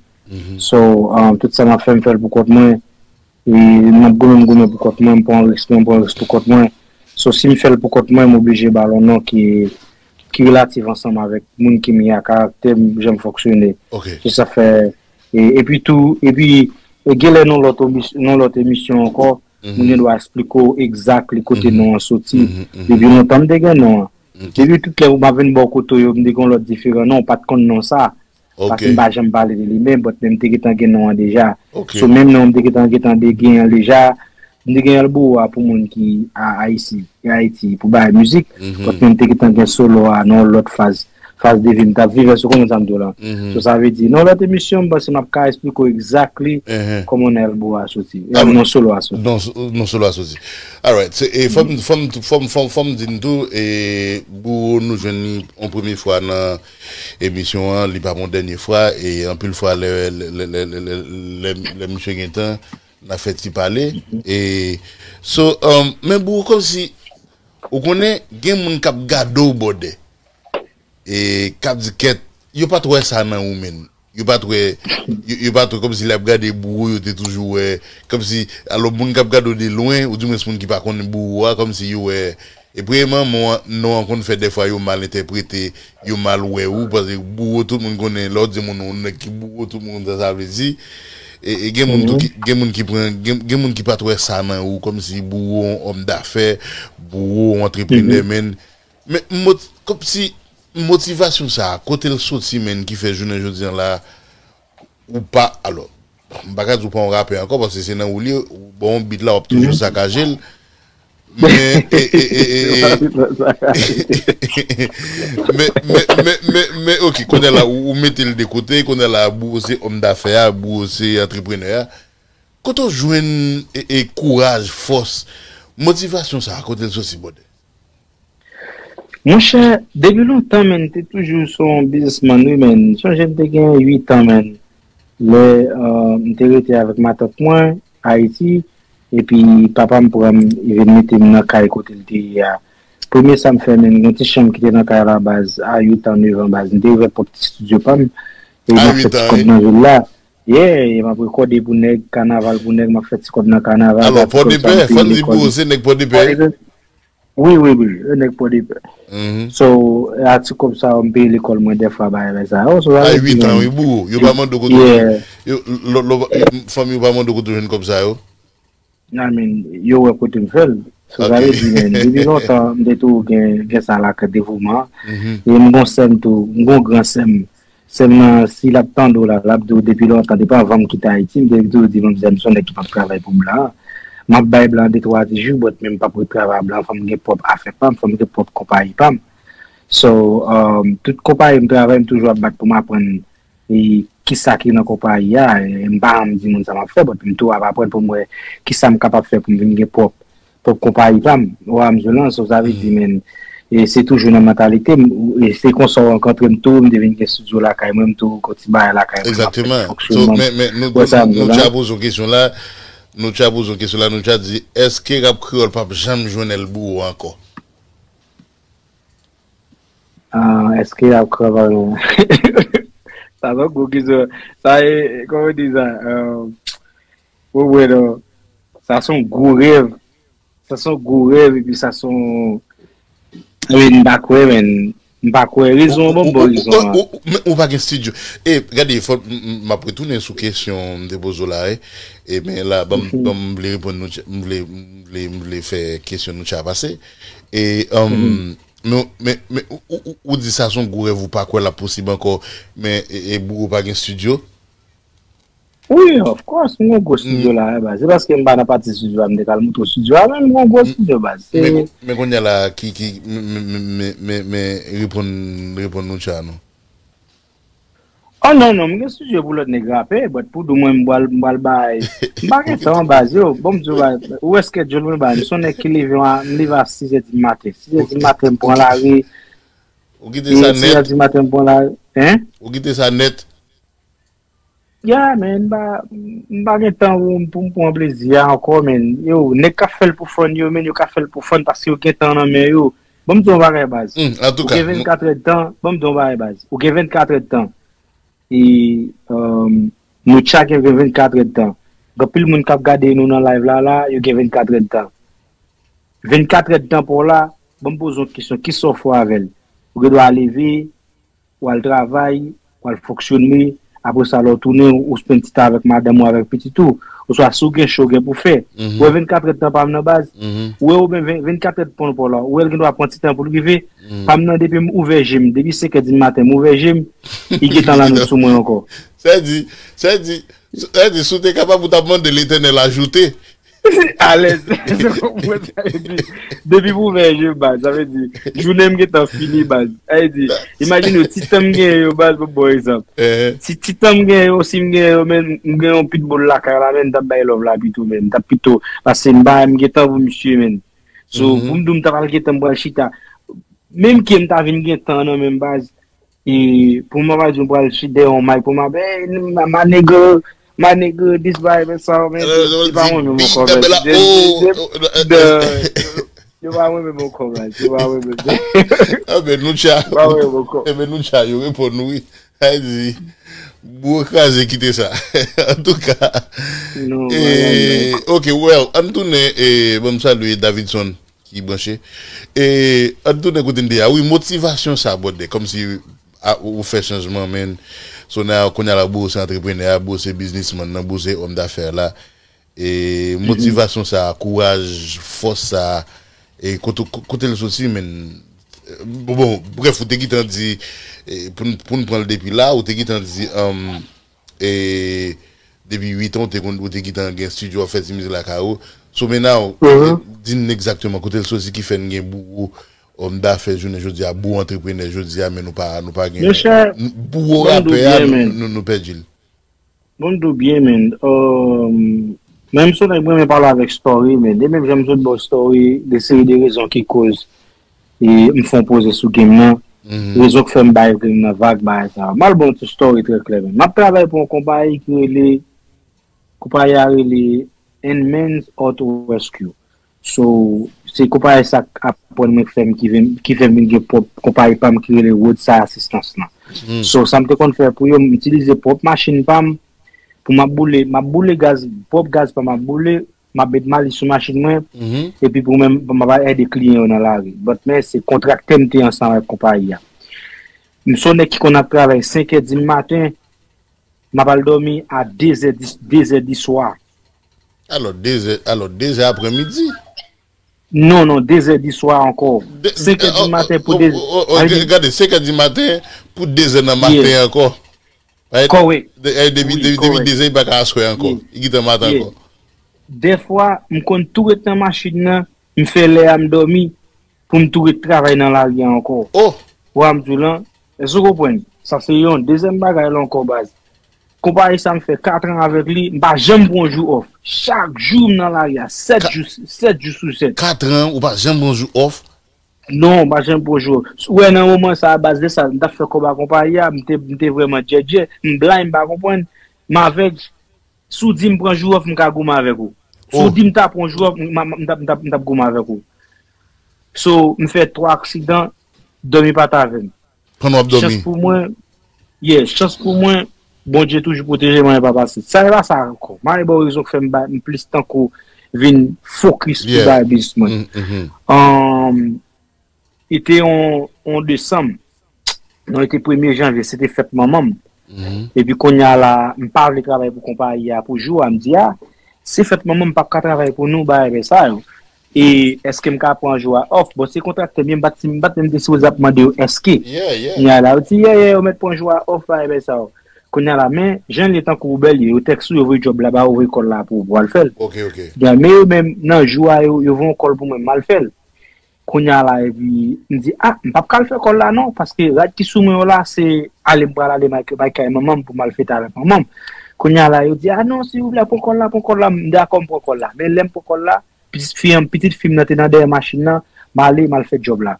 So, um, tout sa m ap fè, m fè l pou kont mwen. E m ap goumen, m goumen pou kont mwen, m pran risk mwen, m pran risk pou kont mwen. So, si m fè l pou kont mwen, m oblije ba l yon non ki, ki relatif ansanm avèk moun ki m ye a, karaktè m, jan m fonksyone. Ok. Se sa fè, e, epi tou, epi, e, genlè nan lòt emis-, nan lòt emisyon ankò, moun gen dwa eksplike w exactly kote non an soti. Depi lontan m te gen non an. Depi tout lè m ap vin bò kote yo, m te gen yon lòt diferan non, m pa t konn non sa. Ok. Paske m pa janm pale de li menm, but men m te gentan gen non an deja. Ok. So menm non an m te gentan, gentan de gen an deja, m te gen yon bouwo a pou moun ki a Ayiti, Ayiti, pou bay mizik. But men m te gentan gen Solo a nan yon lòt faz, faz de vi m t ap viv, èske w konprann sa m di w la? So sa vle di, nan lòt emisyon, m panse m ap ka eksplike w exactly kòman non an bouwo a soti, Ah, non Solo a soti. Non, non Solo a soti. Alright, se, e fò m, fò m, fò m, fò m, fò m di n tou, e bouwo nou jwenn li yon premye fwa nan emisyon an, li pa yon dènye fwa, e anpil fwa lè, lè, lè misye gen tan, N a fè ti pale. E, so, um, men Bouro, kòmsi, ou konnen, gen moun k ap gade w bòdè. E, k ap di kèt, yo pa t wè sa nan ou, menn. Yo pa t wè, yo, yo pa t wè, kòmsi lè y ap gade Bouro, yo te toujou wè, kòmsi, alò, moun k ap gade w de lwen, oudimwens moun ki pa konn Bouro a, kòmsi yo wè, e premyèman, mo an, non an konn fè dèfwa yo mal entèprete, yo mal wè ou, paske Bouro, tout moun konnen, lè w di moun ou nèg ki Bouro, tout moun konn sa sa vle di. E, e gen moun tou ki, gen moun ki pran, gen, gen moun ki pa t wè sa nan ou, kòmsi Bouro yon òm dafè, Bouro yon antreprenè, menn. Men, mot-, kòmsi motivasyon sa a, kote l soti, menn, ki fè jounen jodi a la, ou pa, alò, m pa ka di w pa yon rapè ankò, paske se nan ou li, ou bon yon beat la, w ap toujou sakaje l. Men, e, e, e, e, e, men, men, men, men, men, ok, kounye a la, ou, ou mete l de kote, kounye a la, Bouro se òm dafè a, Bouro se antreprenè a. Kote w jwenn, e, e, kouraj, fòs, motivasyon sa a, kote l soti, brother? Monchè, depi lontan, menn, m te toujou se yon biznismann, wi, menn. Sonje m te gen uit an, menn. Lè, euh, m te rete avèk matant mwen, Ayiti, epi papa m pran m, li vin mete m nan kay kote l te ye a. Premye sa m fè, menn, gen ti chanm ki te nan kay la, baz, a uit an, nèf an, baz. M te ouvè pwòp ti estidyo pa m, e m ap fè ti kòb nan vil la. Yeah, e m ap rekòde pou nèg, kanaval pou nèg, m ap fè ti kòb nan kanaval. Alò, Pòdepè, fò n di Bouro se nèg Pòdepè. Wi, wi, wi, e nèg Pòdepè. So, a ti kòb sa yo, m peye lekòl mwen dèfwa, bagay sa yo. So, sa vle di, uit an, wi, Bouro. Yo pa mande w kote w jwenn. Yo, lò, lò, fanmi yo pa mande w kote w jwenn kòb sa yo. I mean, yo wè kote m fè l. So, sa vle di, menn, depi lontan, m te toujou gen, gen sa lakè devouman. E m gon sè m tou, m gon gran sè m. Sèlman, si l ap tande w la, l ap di w depi lontan, depi anvan m kite Ayiti, m te toujou di manzè m se yon nèg ki p ap travay pou blan an. M ap bay blan de twa jou, but men m p ap ret travay a blan an, fò m gen pwòp afè pa m, fò m gen pwòp konpayi pa m. So, um, tout konpayi m travay, m toujou ap bat pou m aprann e, kisa ki nan konpayi a. E, m pa janm di moun sa m ap fè, but m tou ap aprann pou m wè kisa m kapab fè pou m vin gen pwòp pwòp konpayi pa m, Royaume Jolan, so sa vle di, men, e se toujou nan mantalite m, e se konsa w rankontre m tou, m te vin gen estidyo lakay mwen, m tou gon ti bagay lakay mwen, m ap fè ti fonksyonman m, wè sa m di la. Exactement. So, men, men nou, nou, nou tja poze w kesyon la, nou tja poze w kesyon la, nou tja di, èske rap kreyòl p ap janm jwenn èl Bouro ankò? Ah, èske rap kreyòl p ap janm? Sa se yon gwo kesyon. Sa e, kòman yo di sa? Euh, Bon, bueno, sa se yon gwo rèv. Sa se yon gwo rèv, epi sa se yon, I mean, m pa kwè, men, m pa kwè. Rezon an, ban m bon rezon an. Ou, ou, ou, men ou pa gen estidyo. E, gade, fò, m, m, m ap retounen sou kesyon m te poze w la, e. E, men la, ban m, ban m vle reponn nou, m vle, m vle, m vle fè kesyon nou tja pase. E, um, men, men, men, ou, ou, ou, ou di sa se yon gwo rèv, ou pa kwè l ap posib ankò, men, e, e, Bouro pa gen estidyo? Wi, of course, m gon gwo estidyo la, baz. Se paske m pa nan pati estidyo a, m te ka al montre w estidyo a, men m gon gwo estidyo, baz. Se men, men kounye a la, ki, ki, men, men, men, men, men, reponn, reponn nou tja non. Oh, non, non, m gen estidyo pou lòt nèg rape, but pou di w mwen m pral, m pral bay. M pa gen tan, baz, yo. Bon, m di w, baz, ou wè schedule mwen, baz. M se yon nèg ki leve a, m leve a sis è di maten. Sis è di maten, m pran lari. Ou kite sa nèt? Sis è di maten, m pran lari. Hein? Ou kite sa nèt? Yeah, man, m pa, m pa gen tan pou, pou m pran plezi a ankò, man. Yo, nèg k ap fè l pou fun yo, man, yo ka fè l pou fun paske yo gen tan nan men yo. Ban m di w yon bagay, baz. Hmm, antouka, ou gen vennkat èdtan, ban m di w yon bagay, baz. Ou gen vennkat èdtan. E, um, nou tja gen vennkat èdtan. Gen anpil moun k ap gade nou nan live la, la, yo gen vennkat èdtan. Vennkat èdtan pa w la, ban m poze w yon kesyon, kisa w fè avè l? Ou gen dwa leve, w al travay, w al fonksyone, apre sa lè w tounen, ou spend ti tan avèk madanm ou, avèk pitit ou, oswa si w gen cho gen pou fè. Ou wè vennkat èdtan pa m nan baz, ou wè ou men vennkat èdtan pa w la, ou wè l gen dwa pran ti tan pou l rive, pa m nan depi m ouvè je m, depi senk è di maten m ouvè je m, li gentan la nout sou mwen ankò. Sa di, sa di, sa di, si w te kapab ou t ap mande Letènèl ajoute. Alèz. Sa konprann sa vle di. Depi m ouvè je baz, sa vle di jounen m gentan fini baz. Sa vle di, imajine w, ti tan m genyen yo baz, pou m ba w egzanp. Ti, ti tan m genyen yo, si m genyen yo, men m gen yon pitbull lakay la, men m t ap bay love la pito, men m t ap pito, paske m pa, m gen tan pou misye, men. So, pou m di w m t ap al gentan m pral chita, menm ke m ta vin gen tan nan men m baz, e pou m pa di w m pral chita dèyè yon mic pou m ap, hey, my, my nigga, My nigga, this vibe and sound, man. Yo pa mwen menm ankò, man. Yo pa mwen menm ankò, man. Yo pa mwen menm. Ah, ben, nou tcha. Yo pa mwen menm ankò. Eh ben, nou tcha, yo reponn nou, wi. Sa di, bouwo kraze, kite sa. Antouka. Non, eh, ok, well, ann tounen, eh, bon, m salye Davidson ki branche. E, ann tounen kote n te a. Wi, motivasyon sa, brother. Kòmsi a, ou fè chanjman, men. So now, kounye a la, bro, se antreprenè a, bro, se biznismann nan, bro, se òm dafè la. E, motivasyon sa, kouraj, fòs sa, e, kote, kote l soti, men. Bon, bon, bref, ou te gentan di, e, pou n, pou n pran l depi la, ou te gentan di, um, e, depi uit an, ou te konn, ou te gentan gen studio, ap fè ti mizik lakay ou. So, men now, di n egzakteman kote l soti ki fè n gen bouwo òm dafè jounen jodi a, bouwo antreprenè jodi a, men nou pa, nou pa gen. Monchè, bouwo rapè a, nou, nou pèdi l. Bon, m di w byen, men. Menm si w nèg mwen renmen pale avèk Story, men de menm jan m sot ba w Story, de seri de rezon ki koz e m fè yon poze sou game nan. Rezon k fè m bay game nan vag, bagay sa. M al ba w ti story trè klè, men. M ap travay pou yon konpayi ki rele, konpayi a rele Endman's Auto Rescue. So, se konpayi sa k aprann mwen, k fè m, ki vin, ki fè m vin gen pwòp konpayi pa m ki rele Roadside Assistance lan. So, sa m te konn fè pou yo, m itilize pwòp machin pa m pou m ap boule, m ap boule gaz, pwòp gaz pa m ap boule, m ap met malis sou machin mwen, epi pou mwen, m ap ede kliyan yo nan lari. But men, se kontraktè m te ansanm avèk konpayi a. M se yon nèg ki konn ap travay senk è di maten, m ap al dòmi a de zè, de zè di swa. Alò, de zè, alò, de zè aprèmidi. Non, non, de zè di swa ankò. Senk è di maten pou de zè. Gade, senk è di maten pou de zè nan maten ankò. Kòrèk. Depi, depi de zè, li pa ka aswè ankò. Li gentan maten ankò. Dèfwa, m konn tou ret nan machin nan, m fè lè a m dòmi, pou m tou ret travay nan lari a ankò. Ou wè m di w lan, èske w konprann? Sa se yon. Dezyèm bagay la ankò, baz. Konpayi sa m fè kat an avèk li, m pa janm pran jou off. Chak jou m nan lari a, sèt jou, sèt jou sou sèt. Kat an, ou pa janm pran jou off? Non, m pa janm pran jou off. Ou wè nan moman sa a, baz de sa, m t ap fè kòb a konpayi a, m te, m te vrèman djèdjè, m blind, m pa konprann, m avèg. Si w di m pran jou off, m ka goumen avèk ou. Si w di m ta pran jou off, m, m, m t ap, m t ap, m t ap goumen avèk ou. So, m fè twa aksidan, dòmi pa t avè m. Pandan w ap dòmi. Chans pou mwen, yeah, chans pou mwen, Bondye toujou pwoteje mwen, pa pase. Sa e pa sa ankò. M ale ba w rezon k fè m ba, m plis tankou vin fokis pou bagay biznis mwen. Li te yon, yon desanm. Non, li te premye janvye, se te fèt manman m. Epi kounye a la, m pa vle travay pou konpayi a pou jou a, m di a, se fèt manman m, m p ap ka travay pou nou, bagay sa yo. E èske m ka pran jou a off? Bon, se kontraktè m ye, m pa t, m pa t menm te sipoze ap mande yo èske. Kounye a la, yo di, yeah, yeah, yo mèt pran jou a off, bagay sa yo. Kounye a la, men, jan l ye tankou Uber l ye, yo tèks ou, yo voye djòb la ba ou, voye kòl la pou ou, pou w al fè l. Men yo menm, nan jou a, yo, yo voye yon kòl pou mwen, m al fè l. Kounye a la, epi m di, a, m p ap ka al fè kòl la non, paske rad ki sou mwen yo la, se ale m pral ale may, may kay manman m pou m al fete avèk manman m. Kounye a la, yo di, a non, silvouplè, pran kòl la, pran kòl la. M dakò, m pran kòl la. Men lè m pran kòl la, pitit fi an, pitit fi m nan te nan dèyè machin nan, m ale, m al fè djòb la.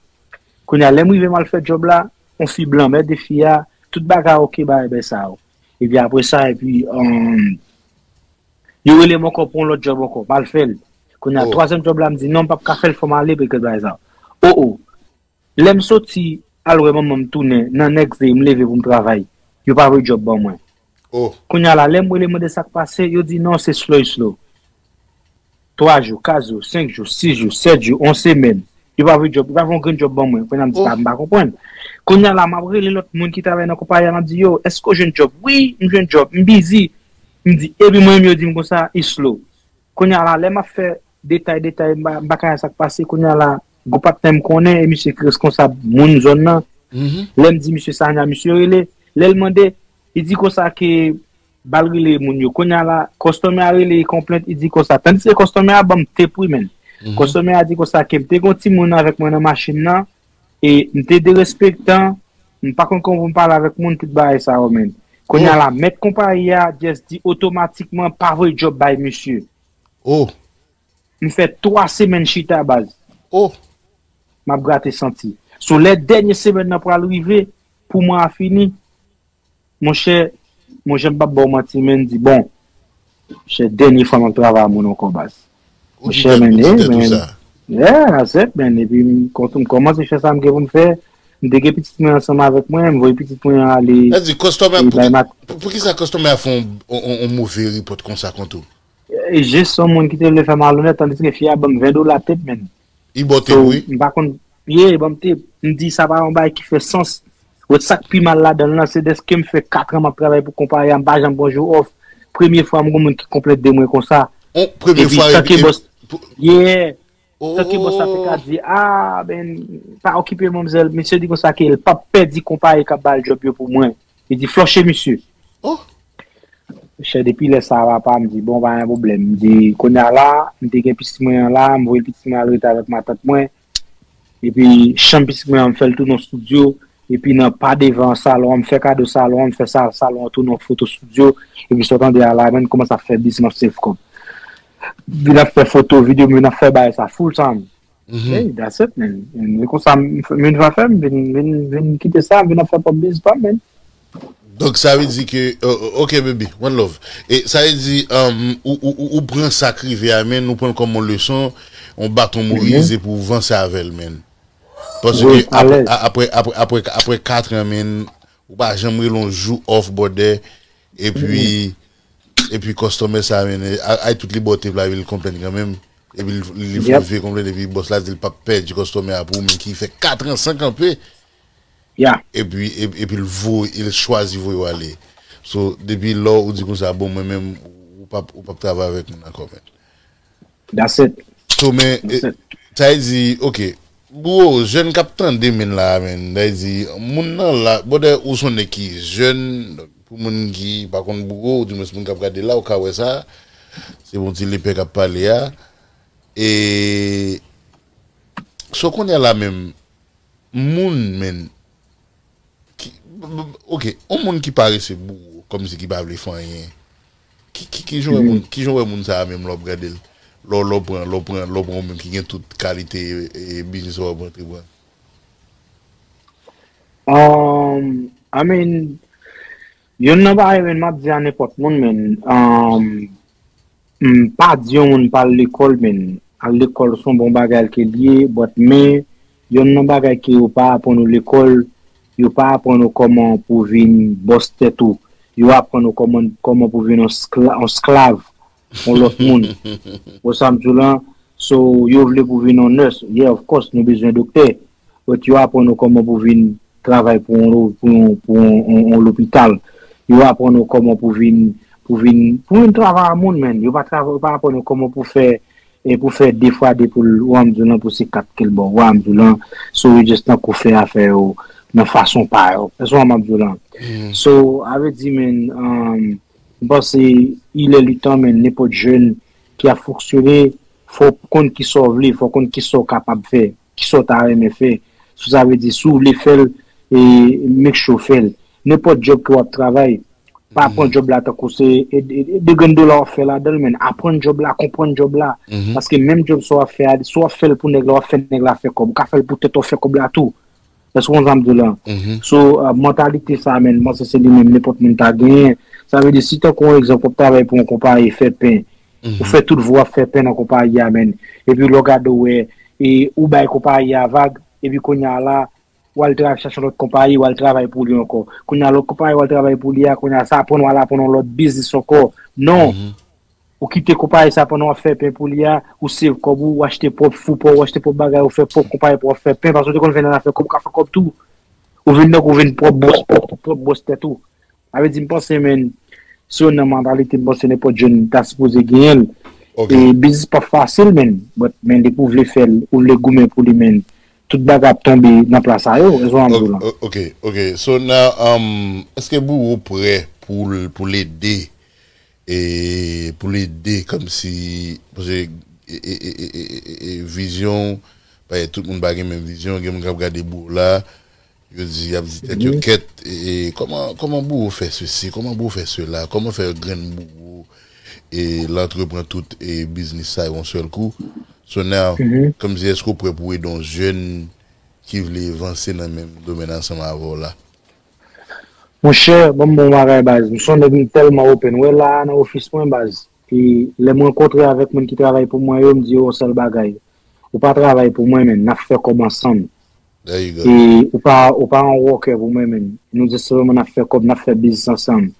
Kounye a, lè m rive, m al fè djòb la, yon fi blan, mèt de fi a, tout bagay oke, bagay bèl sa yo. Epi apre sa, epi, um, Yo rele m ankò pou yon lòt djòb ankò. M al fè l. Kounye a, twazyèm djòb la, m di, non, m p ap ka fè l, fò m ale, peke bagay sa. O, o. Lè m soti, al wè manman m tounen, nan next day, m leve pou m travay. Yo pa voye djòb ban mwen. Kounye a la, lè m rele mande sa k pase, yo di, non, se slow, slow. Twa jou, kat jou, senk jou, sis jou, sèt jou, yon semèn. Yo pa voye djòb, yo pa voye yon grenn djòb ban mwen. Kounye a m di, pa, m pa konprann. Kounye a la, m ap rele lòt moun ki travay nan konpayi a, m ap di, yo, èske w jwenn djòb? Wi, m jwenn djòb, m bizi. M di, epi mwen menm yo di m konsa, e slow. Kounye a la, lè m ap fè detay, detay, m pa, m pa ka wè sa k pase. Kounye a la, gon patnè m konnen, e misye ki reskonsab moun zòn nan. Lè m di misye sa, nya misye rele, lè l mande, li di konsa ke ba l rele moun yo. Kounye a la, kòstòmè a rele, li konplent, li di konsa. Tandiske kòstòmè a ban m tep wi, menn. Kòstòmè a di konsa ke m te gon timoun avèk mwen nan machin nan, e m te derespektan, m pa konn kòman pou m pale avèk moun, tout bagay sa yo, menn. Kounye a la, mèt konpayi a just di otomatikman pa voye djòb bay misye. M fè twa semèn chita, baz. M ap grate santi. So, lè dènye semèn nan pral rive, pou mwa a fini, monchè, monchè, m p ap ba w manti, menn, di, bon, Monchè, dènye fwa m ap travay a moun ankò, baz. Monchè, men, eh, men, yeah, that's it, man. Epi m kont-, m kòmanse fè sa m gen pou m fè. M te gen pitit mwen ansanm avèk mwen, m voye pitit mwen ale. Sa di, kòstòmè, pou ki, pou, pou ki sa kòstòmè a fè yon, yon, yon, yon move repòt konsa kont ou? E jis yon moun ki te vle fè malonèt, tandiske fi a ban m ven dola tip, man. Li ba w tip, wi. M pa konn, yeah, ban m tip. M di sa pa yon bagay ki fè sans. Wè sa k pi mal ladan l lan, se dèske m fè kat an m ap travay pou konpayi a, m pa janm pran jou off. Premye fwa m gen moun ki konplèt de mwen konsa. Premye fwa, epi tanke bòs, yeah, tanke bòs la te ka di, ah, ben, pa okipe manmzèl. Misye di konsa ke l p ap pèdi konpayi k ap ba l djòb yo pou mwen. Li di, flanche misye. Chè, depi lè sa a, papa, m di, bon, pa gen pwoblèm. M di, kounye a la, m te gen pitit mwen an la, m voye pitit mwen al rete avèk matant mwen. Epi, chanm pitit mwen an, m fè l tounen yon estidyo. Epi, nan pa devan salon an, m fè kado salon an, m fè sa, salon an tounen yon foto estidyo. Epi, sa w tande a la, men, m kòmanse ap fè biznis, m ap save kòb. Vin ap fè foto, videyo, m vin ap fè bagay sa full time. Hey, that's it, man. E konsa, m, m vin fè, m vin, vin, vin kite sa, m vin ap fè pwòp biznis pa m, man. Donk, sa vle di ke, o-, o-, ok, baby, one love. E sa vle di, um, ou, ou, ou, ou pran sa k rive a, men ou pran l kòm yon leson, yon baton Moyiz, epi ou vanse avè l, man. Paske apre, a-, apre, apre, apre, apre kat an, man, ou pa janm rele yon jou off, brother, epi, epi kòstòmè sa, man, a-, ay tout li ba w tip la, epi l konplenn kanmenm. Epi l, li fè vye konplenn, epi bòs la di l p ap pèdi kòstòmè a pou ou, men ki fè kat an san kanpe. Epi, epi, epi l voye, l chwazi voye w ale. So, depi lò ou di konsa, bon, mwen menm, ou p ap, ou p ap travay avèk moun ankò, man. That's it. So, men, sa vle di, ok, bro, jèn k ap tande, man, la, man, sa vle di, moun nan la, brother, ou se yon nèg ki jèn, pou moun ki pa konn bro, ou di mwens moun k ap gade la, ou ka wè sa, se yon ti lepè k ap pale a. E, so, kounye a la menm, moun, man, ki, ok, yon moun ki parese bro, kòmsi ki pa vle fè anyen. Ki, ki, ki jan w wè moun, ki jan w wè moun sa a menm lè w ap gade l? Lè w, lè w pran, lè w pran, lè w pran yon moun ki gen tout kalite, e, biznis w ap antreprann. Um, I mean, youn nan bagay, man, m ap di a nenpòt moun, man, um, M pa di yon moun pa al lekòl, men al lekòl se yon bon bagay ke l ye, but men, yonn nan bagay ke yo pa aprann ou lekòl, yo pa aprann ou kòman pou w vin bòs tèt ou. Yo aprann ou kòman, kòman pou w vin yon skla-, yon sklav yon lòt moun. Ou sa m di w lan? So, yo vle pou w vin yon nurse. Yeah, of course, nou bezwen doktè. But yo aprann ou kòman pou w vin travay pou yon, pou yon, pou yon, yon, yon lopital. Yo aprann ou kòman pou w vin, pou w vin, pou w vin travay a moun, man. Yo pa travay, yo pa aprann ou kòman pou w fè, e pou w fè de fwa de pou l, ou a m di w lan, pou se kat ke l ba w, ou a m di w lan. So, yo just tankou fè afè yo nan fason pa yo. Èske w a m ap di w lan? So, a vle di, man, um, m panse, il est le temps, man, nenpòt jèn ki ap fonksyone, fò w konn kisa w vle, fò w konn kisa w kapab fè, kisa w ta renmen fè. So sa vle di, si w vle fè l, e, make sure w fè l. Nenpòt djòb ke w ap travay, pa pran djòb la tankou se, e, e, e de grenn dola w ap fè ladan l, men aprann djòb la, konprann djòb la. Paske menm djòb sa w ap fè a, si w ap fè l pou nèg la, w ap fè nèg la fè kòb. Ou ka fè l pou tèt ou, w ap fè kòb la tou. Èske w konn sa m di w lan? So, uh, mantalite sa, man, m panse se li menm nenpòt moun ta genyen. Sa vle di, si tankou yon egzanp, w ap travay pou yon konpayi fè pen, ou fè tout vi w ap fè pen nan konpayi a, man. Epi lè w gade w wè, e ou bay konpayi a vag, epi kounye a la, w al travay chache yon lòt konpayi, w al travay pou li ankò. Kounye a lòt konpayi w al travay pou li a, kounye a sa aprann w al aprann yon lòt biznis ankò. Non! Ou kite konpayi sa pandan w ap fè pen pou li a, ou save kòb ou, ou achte pwòp fou pa w, ou achte pwòp bagay, ou fè pwòp konpayi pou w ap fè pen, paske w te konn fè nan afè kòb, ou ka fè kòb tou. Ou vin tankou ou vin pwòp bòs, pwòp, pwòp bòs tèt ou. Sa vle di, m panse, man, se youn nan mantalite m panse nenpòt jèn ta sipoze genyen l. E biznis pa fasil, man, but, man, depi w vle fè l, ou vle goumen pou li, man, tout bagay ap tonbe nan plas a yo, èske w a m di w lan? Ok, ok. So, now, um, èske Bouro prè pou l, pou l ede e pou l ede kòmsi, paske, e, e, vizyon, paske tout moun pa gen menm vizyon, gen moun k ap gade Bouro la, yo di, y ap di tèt yo kèt, e, e kòman, kòman Bouro fè sesi, kòman Bouro fè sela, kòman fè grenn Bouro, e, l antreprann tout, e, biznis sa yon sèl kou? So now, kòmsi èske w prè pou ede yon jèn ki vle vanse nan menm domèn ansanm avè w la? Monchè, ban m bon bagay, baz. M se yon nèg m tèlman open. Ou wè la a nan ofis mwen, baz. E lè m rankontre avèk moun ki travay pou mwen yo, m di yo yon sèl bagay. Ou pa travay pou mwen, men n ap fè kòb ansanm. There you go. E ou pa, ou pa yon worker pou mwen, men nou just sèlman n ap fè kòb, n ap fè biznis ansanm.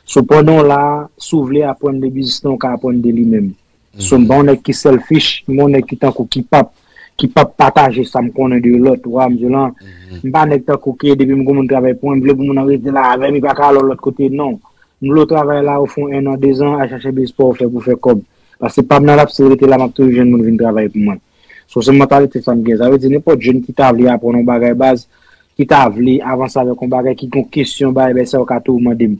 So pandan w la, si w vle aprann de biznis lan, ou ka aprann de li menm. So m pa yon nèg ki selfish, m pa yon nèg ki tankou ki p ap, ki p ap pataje sa m konnen de lòt, ou wè m di w lan. M pa nèg tankou ke depi m gon moun travay pou mwen, m vle pou moun nan rete la avè m, li pa ka al yon lòt kote, non. M vle w travay la, ou fè yon ennan, dezan, al chache biznis pa w fè pou fè kòb. Paske pa m nan lapsi rete la, m ap toujou jwenn moun vin travay pou mwen. So se mantalite sa m gen. Sa vle di nenpòt jèn ki ta vle aprann yon bagay baz, ki ta vle avanse avèk yon bagay, ki gon kesyon, bagay, bagay sa yo ka toujou mande m.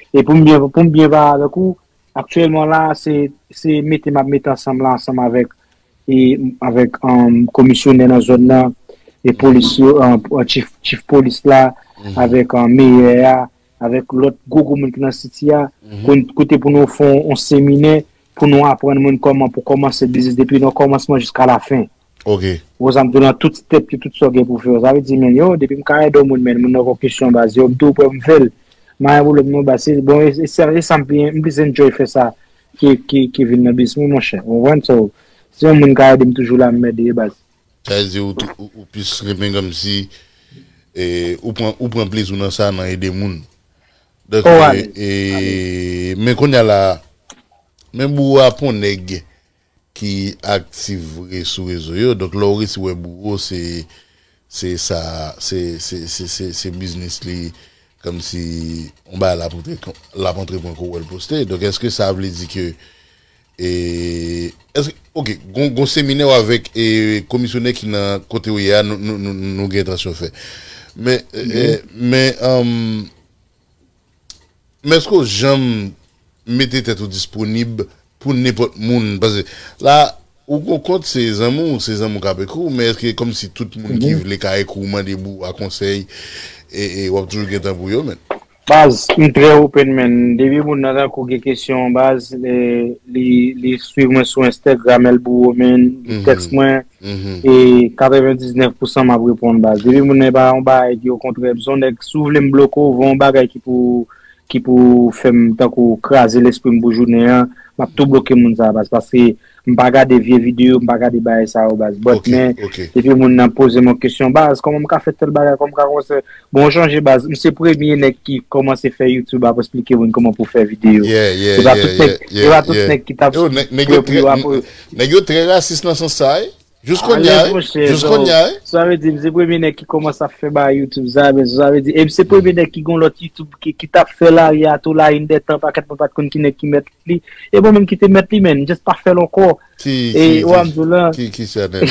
E pou m byen, pou m byen pale avèk ou, aktyèlman la, se, se mete m ap mete ansanm la, ansanm avèk, e, avèk um, komisyonè nan zòn nan, e polis yo, um, chief, chief polis la, avèk um, meyè a, avèk lòt gwo gwo moun ki nan siti a, kon- kote pou nou fè yon seminè, pou nou aprann moun kòman pou kòmanse biznis depi nan kòmansman jiska lafen. Ok. Ou sa m di w lan, tout step yo, tout sa w gen pou fè yo. Sa vle di, men yo, depi m ka ede yon moun, men moun nan gon kesyon baz, yo, m tou prè m fè l. M pa gen pwoblèm non baz. Se- Bon, e e sa e sa m pi- m plis enjoy fè sa ke, ke, ke vin nan biznis mwen, monchè. Ou konprann? So, si yon moun ka ede m toujou la, m ede baz. Sa vle di ou, tou- ou, ou plis renmen kòmsi e, ou pran ou pran plezi w nan sa, nan ede moun. Donk, e, e, men kounye a la, men Bouro a pa yon nèg ki aktif vre sou rezo yo. Donk lè w resi wè Bouro, se se sa, se se se se se biznis li, kòmsi yon bagay l ap antre l ap antre pran kou wè l poste. Donk èske sa vle di ke e, èske, ok, gon, gon seminè w avèk e, komisyonè ki nan kote w ye a, nou, nou, nou, nou gen entansyon fè. Men, e, men, um, men èske w janm mete tèt ou disponib pou nenpòt moun? Paske la, ou gon kont se zanmi w, se zanmi w k ap ekri w, men èske kòmsi tout moun ki vle ka ekri w mande Bouro a konsèy, e, e w ap toujou gen tan pou yo, men? Baz, m trè open, man. Depi moun nan tankou gen kesyon, baz, e, li, li swiv mwen sou Instagram, El Bouro, man. Li tèks mwen, e, katrevendiznèf pousan m ap reponn, baz. Depi moun nan pa yon bagay ki okontrè, m se yon nèg, si w vle m bloke w, voye yon bagay ki pou, ki pou fè m tankou kraze lespri m pou jounen an, m ap tou bloke moun sa, baz. Paske m pa gade vye videyo, m pa gade bagay sa yo, baz. But, men, depi moun nan poze m yon kesyon, baz, kòman m ka fè tèl bagay, kòman m ka kòmanse, bon, w chonje, baz, m se premye nèg ki kòmanse fè YouTube ap esplike moun kòman pou fè videyo. Se pa tout nèg, se pa tout nèg ki t ap prè pou yo apre. Nèg yo trè rasis nan sans sa, wi. Jis kounye a, wi. Jis kounye a, wi. Sa vle di, m se premye nèg ki kòmanse ap fè bagay YouTube sa, men sa vle di, e m se premye nèg ki gon lòt YouTube ki, ki t ap fè lari a tou la, yon dè tan, pakèt moun pa t konn ki nèg ki mèt li. E mwen menm ki te mèt li, men, m just pa fè l ankò. Ki, e, ki, ou a m di w lan. Ki, ki chanèl?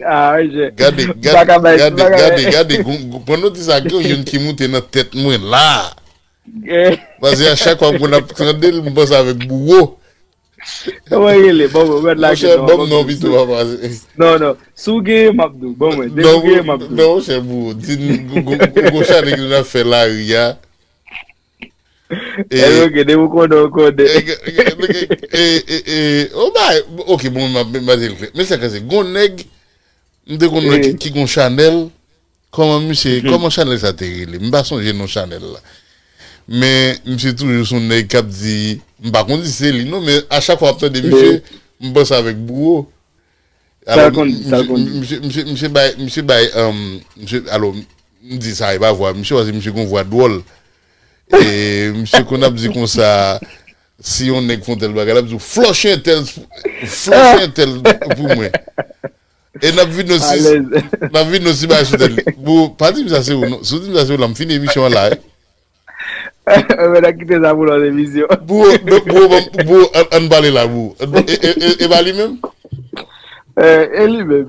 Ah, wi, je. Gade, gade, gade, gade, gade, gade, gon, gon, pandan w di sa, gen youn ki moute nan tèt mwen la. Paske a chak fwa m konn ap tande l, m panse avèk Bouro. Kòman rele? Bon, bon, mèt la. Monchè, ban m non pito, papa. Non, non. Si w genyen, m ap di w. Ban mwen. Depi w genyen, m ap di w. Non, monchè, Bouro. Di n, gon, gon, gon, gon chanèl ki nou ap fè lari a. E, ok, depi w konnen, w konnen. E, e, e, o bay, ok, bon, m ap, m ap di l klè. Men sa k pase, gon nèg, m te konn wè ki, ki gon chanèl, kòman misye, kòman chanèl sa te rele? M pa sonje non chanèl la. Men, misye toujou se yon nèg k ap di, m pa konn si se li non, men a chak fwa m ap tande misye, m panse avèk Bouro. Alò, misye, misye, misye bay, misye bay, um, misye, alò, m di sa e pa vwa misye, paske misye gon vwa dwòl. E misye konn ap di konsa, si yon nèg fè yon tèl bagay, l ap di w, "Flòche entèl, flòche entèl pou mwen." E n ap vin osi, n ap vin osi bagay sou tèt li. Bouro, pa di m sa se ou, non. Si w di m sa se ou la, m fini emisyon an la, wi. Mwen nan kite sa pou lòt emisyon. Bouro, Bouro, Bouro, ann pale la, Bouro. E, e, e, e pa li menm? E, e li menm.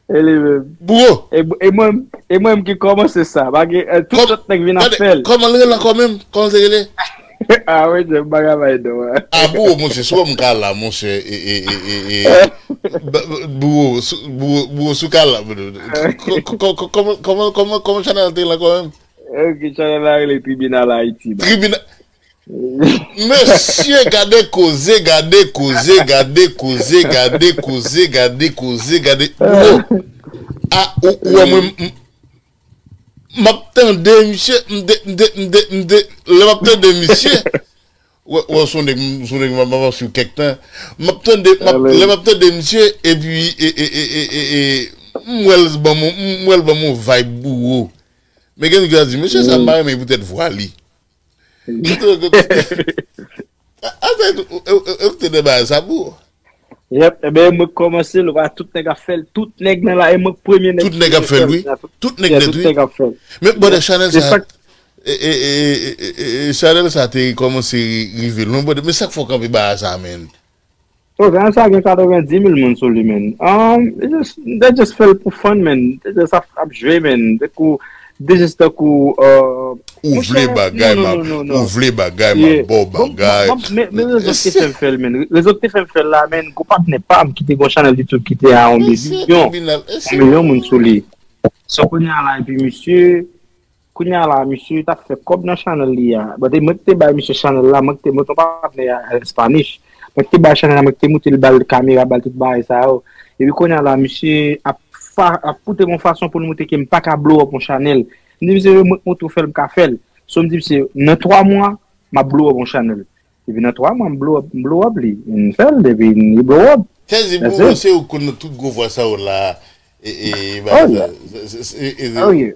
E li menm. Bouro! E, e mwen, e mwen ki kòmanse sa. Pa gen, e, tout lòt nèg vin ap fè l. Kòman l rele ankò menm? Kòman l te rele? Ah, wi, m pa ka bay non an. Ah, Bouro, monchè, si w wè m ka la, monchè, e, e, e, e, e, Bouro, Bouro, Bouro, si w ka la, kòman, kòman, kòman chanèl te la ankò menm? Ok, chanèl la rele Tribinal Ayiti. Tribinal. Mesye, gade koze, gade koze, gade koze, gade koze, gade koze, gade. Bro, a, ou, ou wè mwen, m, m ap tande misye, m de, m de, m de, m de, lè m ap tande misye, Ou wè, ou wè, se yon nèg, m- se yon nèg m ap, m ap swiv kèk tan. M ap tande, m ap, lè m ap tande misye, epi, e, e, e, e, e, e, m wè l ban m, m wè l ban m yon vibe bouro. Men gen nèg ki ta di, mesye sa m pa renmen poutèt vwa li. Atè, ou te nan bagay sa bouro. Yep, ebyen, mwen kòmanse l, ou wè tout nèg ap fè l, tout nèg nan la, e mwen k premye nèg. Tout nèg ap fè l, wi. Tout nèg nèt, wi. Men bòdè chanèl sa, e, e, e, e, e, chanèl sa te kòmanse ri- rive lwen, bòdè, men sa k fè w kanpe bagay sa, menn? Oh, chanèl sa gen katrevenndimil moun sou li, menn. Um, they just, they just fè l pou fun, menn. They just ap, ap jwe, menn. They cool, they just tankou, uh, Ou vle bagay, m ap, ou vle bagay, m ap ba w bagay. Men, men rezon ki te fè m fè l, menn. Rezon ki te fè m fè l la, menn, gwo patnè pa m ki te gon chanèl YouTube ki te a yon milyon, yon milyon moun sou li. So, kounye a la, epi misye, kounye a la, misye t ap fè kòb nan chanèl li a. But e mwen ki te bay misye chanèl la, mwen ki te, mwen te yon patnè a, a Spanish. Mwen ki te bay chanèl la, mwen ki te moute l, ba l kamera, ba l tout bagay sa yo. Epi kounye a la, misye ap, fa, ap pote m yon fason pou l montre ke m pa ka blow up yon chanèl. M di misye, mwen k montre w fè l, m ka fè l. So, m di misye, nan twa mwa, m ap blow up yon chanèl. Epi nan twa mwa, m blow up, m blow up li. M fè l, epi li blow up. Tèzi, bouro, se ou konn nan tout gwo vwa sa yo la. E, e, e, Oh, yeah.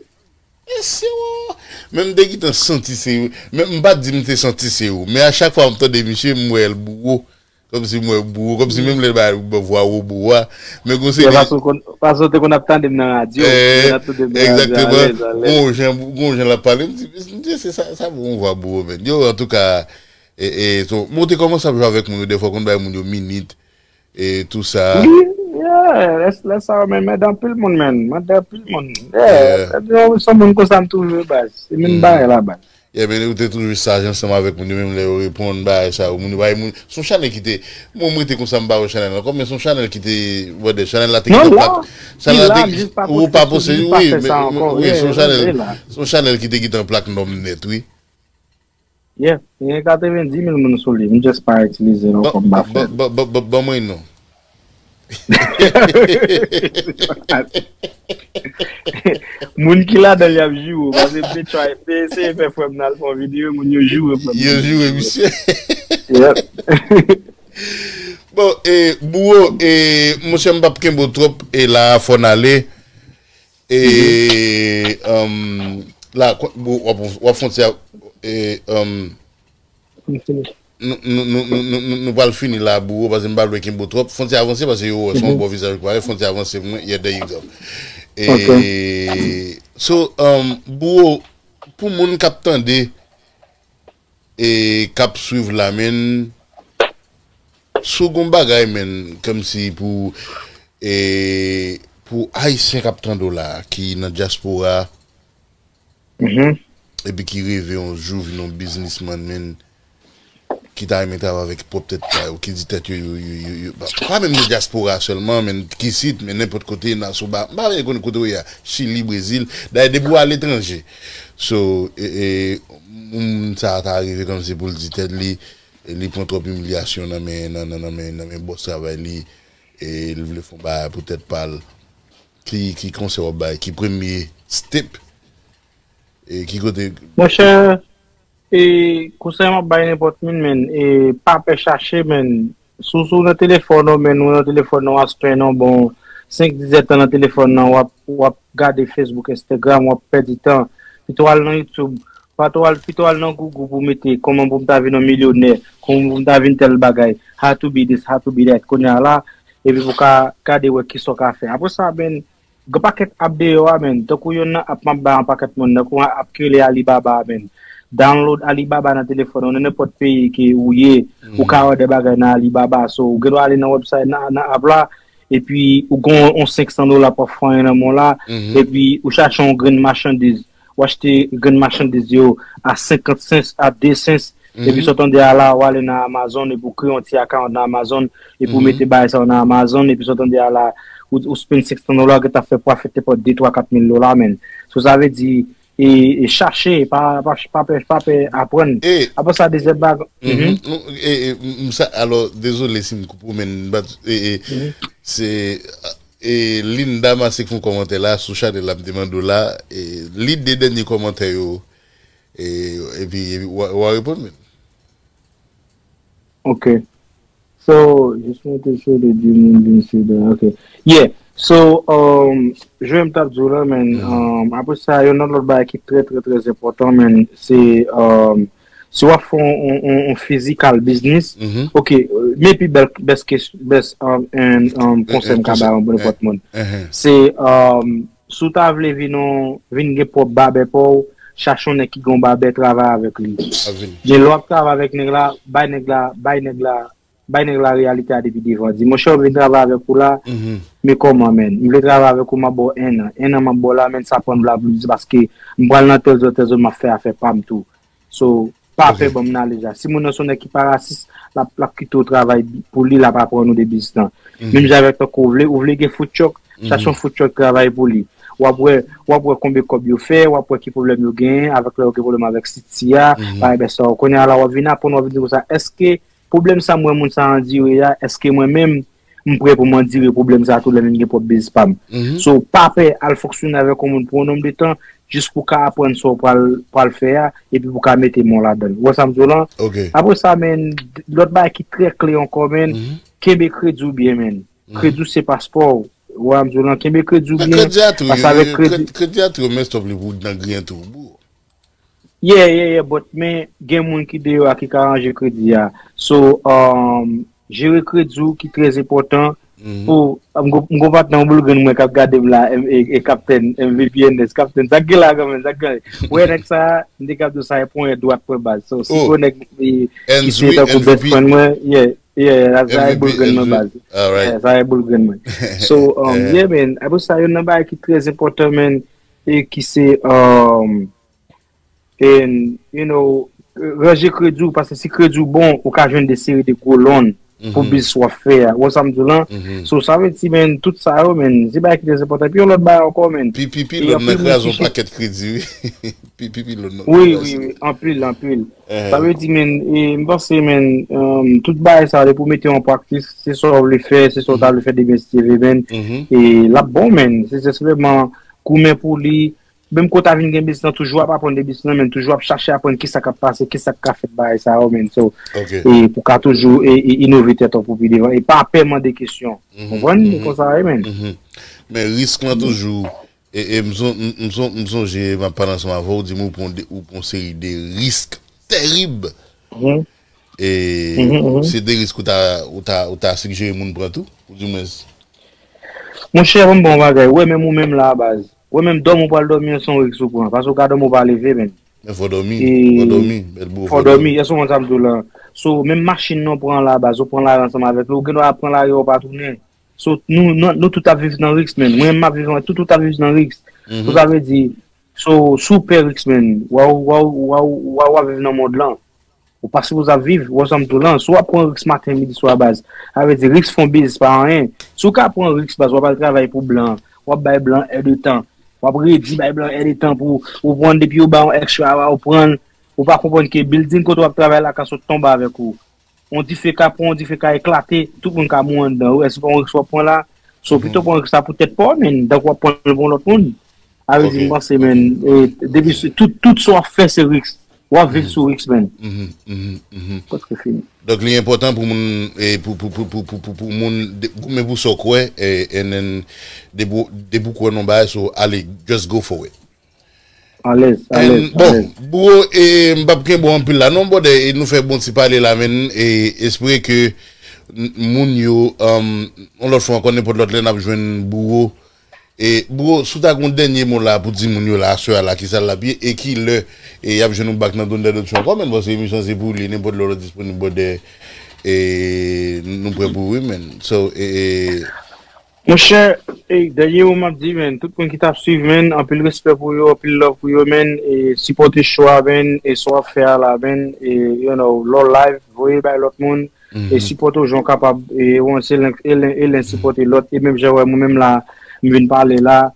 E se ou. Men m te gentan santi se ou. Men m pa t di m te santi se ou. Men a chak fwa m tande misye, m wè l bouro. Kòmsi m wè bouro. Kòmsi menm lè l ba vwa wobo a. Men gon se. Paske w te konn ap tande m nan radyo. Egzakteman. Gon jan, gon jan l ap pale. M di, m di, se sa, sa bon, vwa bouro, men. Yo, antouka, e, e, so, mwen te kòmanse ap jwe avèk moun yo, dèfwa konn bay moun yo minit, e tou sa. Wi, yeah, lè, lè sa yo, men, m ede anpil moun, men. M ede anpil moun. Yeah, se yon moun konsa m toujou, baz. Se menm bagay la, baz. Yeah, men ou te toujou saj ansanm avèk moun yo, menm lè yo reponn, bagay sa yo, moun yo pa, moun, se yon chanèl ki te, mwen, mwen te konsa, m pa wè chanèl ankò, men se yon chanèl ki te, wè, de chanèl la te gentan plak, chanèl la te, ou pa panse, wi, wi, se yon chanèl, se yon chanèl ki te gentan plak nonm nèt, wi. Yeah, li gen katrevenndimil moun sou li, m just pa itilize l ankò, m pa fè l. Ban mwen non. Moun ki ladan l y ap joure w, paske m te try, m te eseye fè frè m nan al fè yon videyo, moun yo joure frè m. Yo joure misye. Bon, e, bouro, e, monchè, m p ap kenbe w twòp, e la a fò n ale. E, la, w ap fè yon ti, e, nou pral fini la, bouro, paske m pa vle kenbe w twòp. Fè yon ti avanse, paske yo wè se yon bon vizaj ou pale, fè yon ti avanse pou mwen, yeah, there you go. E, so, bouro, pou moun k ap tande, e k ap swiv la, menn, si w gon bagay, menn, kòmsi pou, e, pou Ayisyen k ap tande w la, ki nan dyaspora, epi ki reve yon jou vin yon biznismann, menn, ki ta renmen travay avèk pwòp tèt pa yo, ki di tèt yo, yo, yo, yo, yo, pa, pa menm nan dyaspora sèlman, menn, kisit, men nenpòt kote, nan sou ba, m pa vle konnen kote w ye a, Chili, Brezil, dayè, depi w aletranje. So, e, e, moun sa a ta rive kòmsi pou l di tèt li, e li pran twòp imilyasyon nan men, nan, nan, nan men, nan men bòs travay li, e l vle fè yon bagay pou tèt pa l. Ki, ki konsèy w ap bay? Ki premye step? E ki kote? Monchè, e konsèy m ap bay nenpòt moun, menn, e pa pè chache, menn. Si w, si w nan telefòn ou, menn, ou nan telefòn ou, w ap spend yon bon senk, diz èdtan nan telefòn nan, w ap, w ap gade Facebook, Instagram, w ap pèdi tan. Pito w al nan YouTube, pito w al, pito w al nan Google pou w mete kòman pou m ta vin yon milyonè, kòman pou m ta vin tèl bagay, how to be this, how to be that. Kounye a la, epi pou w ka gade wè kisa w ka fè. Apre sa, menn, gen pakèt app deyò a, menn. Tankou yonn nan app m ap bay yon pakèt moun, tankou yon app ki rele Alibaba a, menn. Download Alibaba nan telefòn ou, nan nenpòt peyi ke ou ye, ou ka òdè bagay nan Alibaba. So, ou gen dwa ale nan website, nan, nan app la, epi ou gen yon senk san dola p ap fè anyen nan men w la, epi ou chache yon grenn machandiz, ou achte grenn machandiz yo a senkant cents, a de cents, epi sa w tande a la, ou ale nan Amazon, epi ou kreye yon ti account nan Amazon, epi ou mete bagay sa yo nan Amazon, epi sa w tande a la, ou, ou spend senk san dola, ou gentan fè pwofit nenpòt de, twa, kat mil dola, menn. So, sa vle di, e, e chache, pa, pa, pa pè, pa pè aprann. Apre sa, dezyèm bagay. E, e, m, m sa, alò, dezole si m koupe w, men m pa t, e, e, se, e, Linda Masik fè yon kòmantè la, sou chanèl la, m te mande w la, e, li de dènye kòmantè yo, e, epi, epi, w a, w a reponn, men. Ok. So, just wanted to show the demon being seated. Ok. Yeah. So, um, jan m t ap di w la, men, um, apre sa, yon lòt bagay ki trè, trè, trè enpòtan, men, se, um, si w ap fè yon, yon, yon, yon physical business, ok, men pi bèl, best case, best, um, and, um, konsèy m ka bay yon nenpòt moun. Se, um, si w ta vle vin yon, vin gen pwòp babè pa w, chache yon nèg ki gen yon babè, travay avèk li. Men lè w ap travay avèk nèg la, bay nèg la, bay nèg la, bay nèg la reyalite a depi devan. Di, monchè, m vin travay avèk ou la, men kòman, men? M vle travay avèk ou, m ap ba w en an. En an m ap ba w la, men sa pran m la plis, paske m pral nan tèl zòn, tèl zòn, m ap fè afè pa m tou. So, pa pè ban m nalèj la. Si moun nan se yon nèg ki pa rasis, l ap, l ap kite w travay pou li, l ap aprann ou de biznis lan. Menm jan avèk tankou w vle, ou vle gen food truck, chache yon food truck travay pou li. W ap wè, w ap wè konbyen kòb yo fè, w ap wè ki pwoblèm yo genyen avèk lè yo gen pwoblèm avèk siti a, bagay bèl sa yo. Kounye a la, w ap vin aprann, w ap vin di konsa, èske pwoblèm sa m wè moun sa andire a, èske mwen menm, m prè pou m andire pwoblèm sa tou lè m vin gen pwòp biznis pa m. So, pa pè al fonksyone avèk yon moun pou yon nonm de tan, jis pou w ka aprann sa w pral, pral fè a, epi pou w ka mete men w ladan l. Ou wè sa m di w lan? Apre sa, men, lòt bagay ki trè kle ankò, men, kenbe kredi w byen, men. Kredi w se paspò w. Ou wè sa m di w lan? Kenbe kredi w byen, paske avèk kredi. Kredi a tou, men stop li pou w nan griyen tou. Yeah, yeah, yeah, but men gen moun ki deyò a ki ka ranje kredi a. So, um, jere kredi w ki trè enpòtan pou, m gon, m gon patnè yon boul grenn mwen k ap gade m la, e, e, e Kaptèn M V P N S, Kaptèn, sa k gen la kanmenm, sa k gen? Wè nèg sa, m te kab di w sa e ponyèt dwat mwen baz. So, si gon nèg ki se tankou best friend mwen, yeah, yeah, sa e boul grenn mwen baz. Yeah, sa e boul grenn mwen. So, um, yeah, man, apre sa, youn nan bagay ki trè enpòtan, man, e ki se, um, and, you know, ranje kredi w, paske si kredi w bon, ou ka jwenn de seri de gwo loan pou biznis w ap fè a. Ou wè sa m di w lan? So, sa vle di, men, tout sa yo, men, se bagay ki trè enpòtan. Epi yon lòt bagay ankò, men. Pi, pi, pi loan nan kraze yon pakèt kredi, wi. Pi, pi, pi loan nan. Wi, wi, wi, anpil, anpil. Sa vle di, men, e, m panse, men, um, tout bagay sa, depi w mete yo an praktis, se sa w vle fè, se sa w ta vle fè demen si Dye vle, men. E l ap bon, men. Se senpleman goumen pou li, menm kote a vin gen biznis lan, toujou ap aprann de biznis lan, men toujou ap chache aprann kisa k ap pase, kisa k ka fèt bagay sa yo, men. So, e pou ka toujou e, e inove tèt ou pou pi devan, e pa pè mande kesyon. Konprann? E konsa ye, men. Men risk lan toujou, e, e m son-, m, m son-, m sonje, m ap pale ansanm avè w, ou di m ou pran de, ou pran seri de risk tèrib. E se de risk ou ta, ou ta, ou ta sijere moun pran tou, ou di mwens. Monchè, ban m ba w yon bagay. Ou wè menm ou menm la a baz. Ou wè menm dòmi ou pral dòmi an se yon risk ou pran. Paske ou ka dòmi ou pa leve, men. Men fò dòmi, fò dòmi, bèl bro, fò dòmi. Èske w konn sa m di w lan? So, menm machin nan ou pran la a baz, ou pran lari ansanm avèk li, ou gen dwa pran lari a ou pa tounen. So, nou, nou, nou tout ap viv nan risk, men. Mwen menm m ap viv nan, tout, tout ap viv nan risk. So, sa vle di, so, si w pè risk, men, w a, w a, w a, w a, w ap viv nan mond lan. Ou pa sipoze ap viv, ou wè sa m di w lan. Si w ap pran risk maten, midi, swa baz, sa vle di risk fè yon biznis pa anyen. Si w ka pran risk baz, w ap al travay pou blan, w ap bay blan èdtan, w ap redi bay blan èdtan pou ou pran depi yo ba yon extra, ou pran, ou pa konprann ke building kote w ap travay la ka sot tonbe avèk ou. Yon dife ka pran, yon dife ka eklate, tout moun ka mouri anndan. Ou wè, se pa yon risk w ap pran la. So, pito pran risk la pou tèt pa w, men, tankou w ap pran l pou yon lòt moun. Sa vle di, m panse, men, e, depi se tout, tout sa w ap fè, se risk. W ap viv sou risk, men. Prèske fini. Donk, li enpòtan pou moun, e, pou, pou, pou moun de-, goumen pou sa w kwè, e, and then, depi w, depi w kwè nan yon bagay, so, ale, just go for it. Alèz, alèz, alèz. Bon, bro, e, m p ap kenbe w anpil la, non, brother, e nou fè bon ti pale la, men, e, espere ke n-, moun yo, um, yon lòt fwa ankò, nenpòt lòt lè n ap jwenn bro, E, bro, si w ta gen yon dènye mo la pou di moun yo la, aswè a la, ki sa l ap ye, e ki lè, e, y ap jwenn ou back nan Donda Dot Show ankò, men, paske emisyon se pou li, nenpòt lè w disponib, brother, e, nou prè pou ou, wi, men. So, e, e, Monchè, e, dènye mo m ap di, men, tout moun ki t ap swiv, men, anpil respè pou yo, anpil love pou yo, men, e, sipòte show a, men, e, sa w ap fè a la, men, e, you know, lè w live, voye bay lòt moun, e sipòte w jan w kapab, e, ou wè, se len, e len, e len sipòte lòt, e menm jan wè mwen menm la, m vin pale la,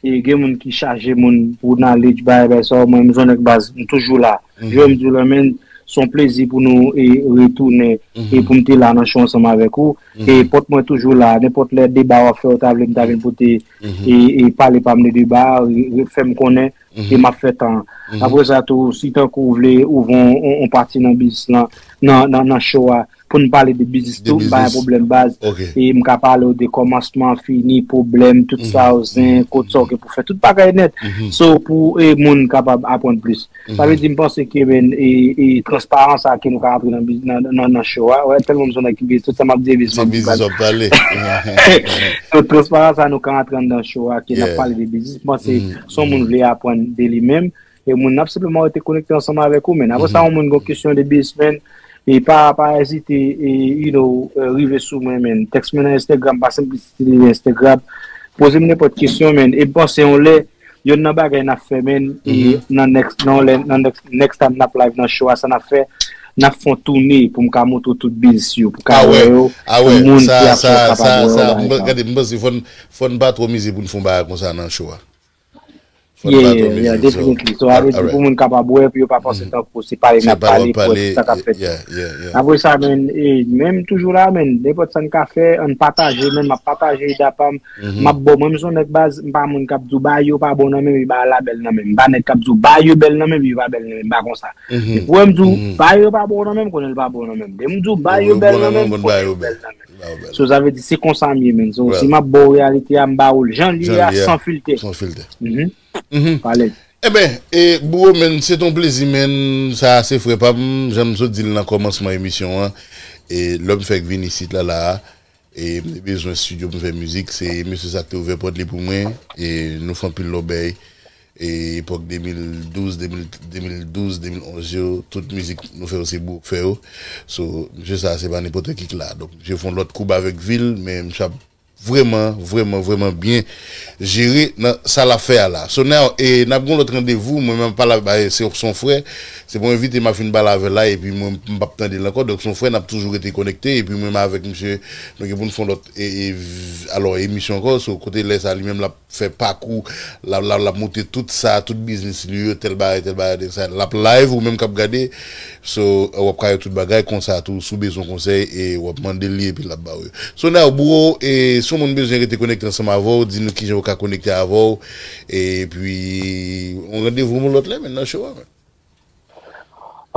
e gen moun ki chaje moun pou knowledge, bagay, bagay sa yo, mwen, m se yon nèg baz, m toujou la. Jodi a m di w la, men, se yon plezi pou nou, e, retounen, e pou m te la nan show ansanm avèk ou, e pòt mwen toujou la, nenpòt lè deba w ap fè, ou ta vle, m ta vin pote, e, e pale pa m de deba, e, e fè m konnen, e m ap fè tan. Apre sa tou, si tankou w vle ouvri yon, yon, yon pati nan biznis lan, nan, nan, nan show a, pou n pale de biznis tou, m pa gen pwoblèm baz. E m ka pale w de kòmansman, fini, pwoblèm, tout sa yo, zen, kot sa w gen pou fè, tout bagay nèt. So, pou e moun kapab aprann plis. Sa vle di, m panse ke, men, e, e transparans sa ke nou ka antre nan, nan, nan, nan show a. Wè, tèlman m se yon nèg ki biznis, tout sa m ap di e biznis m ap di baz. So, transparans sa nou ka antre anndan show a, ke n ap pale de biznis. M panse, si yon moun vle aprann de li menm, e moun nan ap senpleman rete konekte ansanm avèk ou, men. Apre sa, yon moun gen kesyon de biznis, men, e pa, pa ezite, e, you know, e, rive sou mwen, men. Tèks mwen nan Instagram, pa senplisite li nan Instagram. Poze m nenpòt kesyon, men. E m panse yon lè, yonn nan bagay n ap fè, men, e nan next, nan lè, nan next, next time n ap live nan show a, sa n ap fè, n ap fè yon toune pou m ka montre tout biznis yo, pou ka wè yo, pou moun ki ap kapab wè yo bagay sa. Gade, m panse fò n, fò n pa twò mize pou n fè yon bagay konsa nan show a. Fò n pa twò mize. Yeah, definitely. So, sa vle di pou moun kapab wè, pou yo pa panse tankou se pale n ap pale, pou wè tout sa k ap fèt. Apre sa, men, e, men m toujou la, men, nenpòt sa n ka fè, ann pataje, men, m ap pataje ide a pa m, m ap ba w, mwen, m se yon nèg baz, m pa moun k ap di w bagay yo pa bon nan men m, epi bagay la bèl nan men m. M pa nèg k ap di w bagay yo bèl nan men m, epi yo pa bèl nan men m, m pa konsa. Depi w wè m di w bagay yo pa bon nan men m, konnen l pa bon nan men m. Depi m di w bagay yo bèl nan men m, konnen yo bèl nan men m. So, sa vle di, se konsa m ye, men. So, si m ap ba w reyalite a, m ba w l jan l ye a, san filtè. San filtè. Pale. Eben, e, Bouwo, men, se t on plezi, men, sa se frè pa m, jan m sot di l nan kòmansman emisyon an. E lè m fèk vin isit la, la a, e m te bezwen estidyo pou m fè mizik, se mesye sa k te ouvè pòt li pou mwen, e nou fè anpil lòbèy, e epòk de mil douz, de mil, de mil douz, de mil onz yo, tout mizik nou fè yo, se Bouwo k fè yo. So, mesye sa, se pa nenpòt ki k la. Donk, misye fè yon lòt koub avèk vi l, men misye ap vrèman, vrèman, vrèman byen jere nan sa l ap fè a la. So now, e n ap gen yon lòt randevou, mwen menm pale avèk, se, se yon frè, se pou envite m ap fin pale avè l la, epi mwen m p ap tande l ankò, donk se yon frè, n ap toujou rete konekte, epi mwen menm avèk misye, nou gen pou n fè yon lòt, e, e, alò, emisyon ankò, so kote lè sa, li menm l ap fè pakou, l ap, l ap, l ap montre tout sa, tout biznis li yo, tèl bagay, tèl bagay, tèl sa, l ap live, ou menm k ap gade, So, w ap ka wè tout bagay konsa tou, si w bezwen konsèy, e w ap mande l li, epi l ap ba w yo. So, now, Bouwo, e si yon moun bezwen rete konekte ansanm avè w, di nou kijan yo ka konekte avè w, epi, yon randevou yon lòt lè, men, nan show a, men.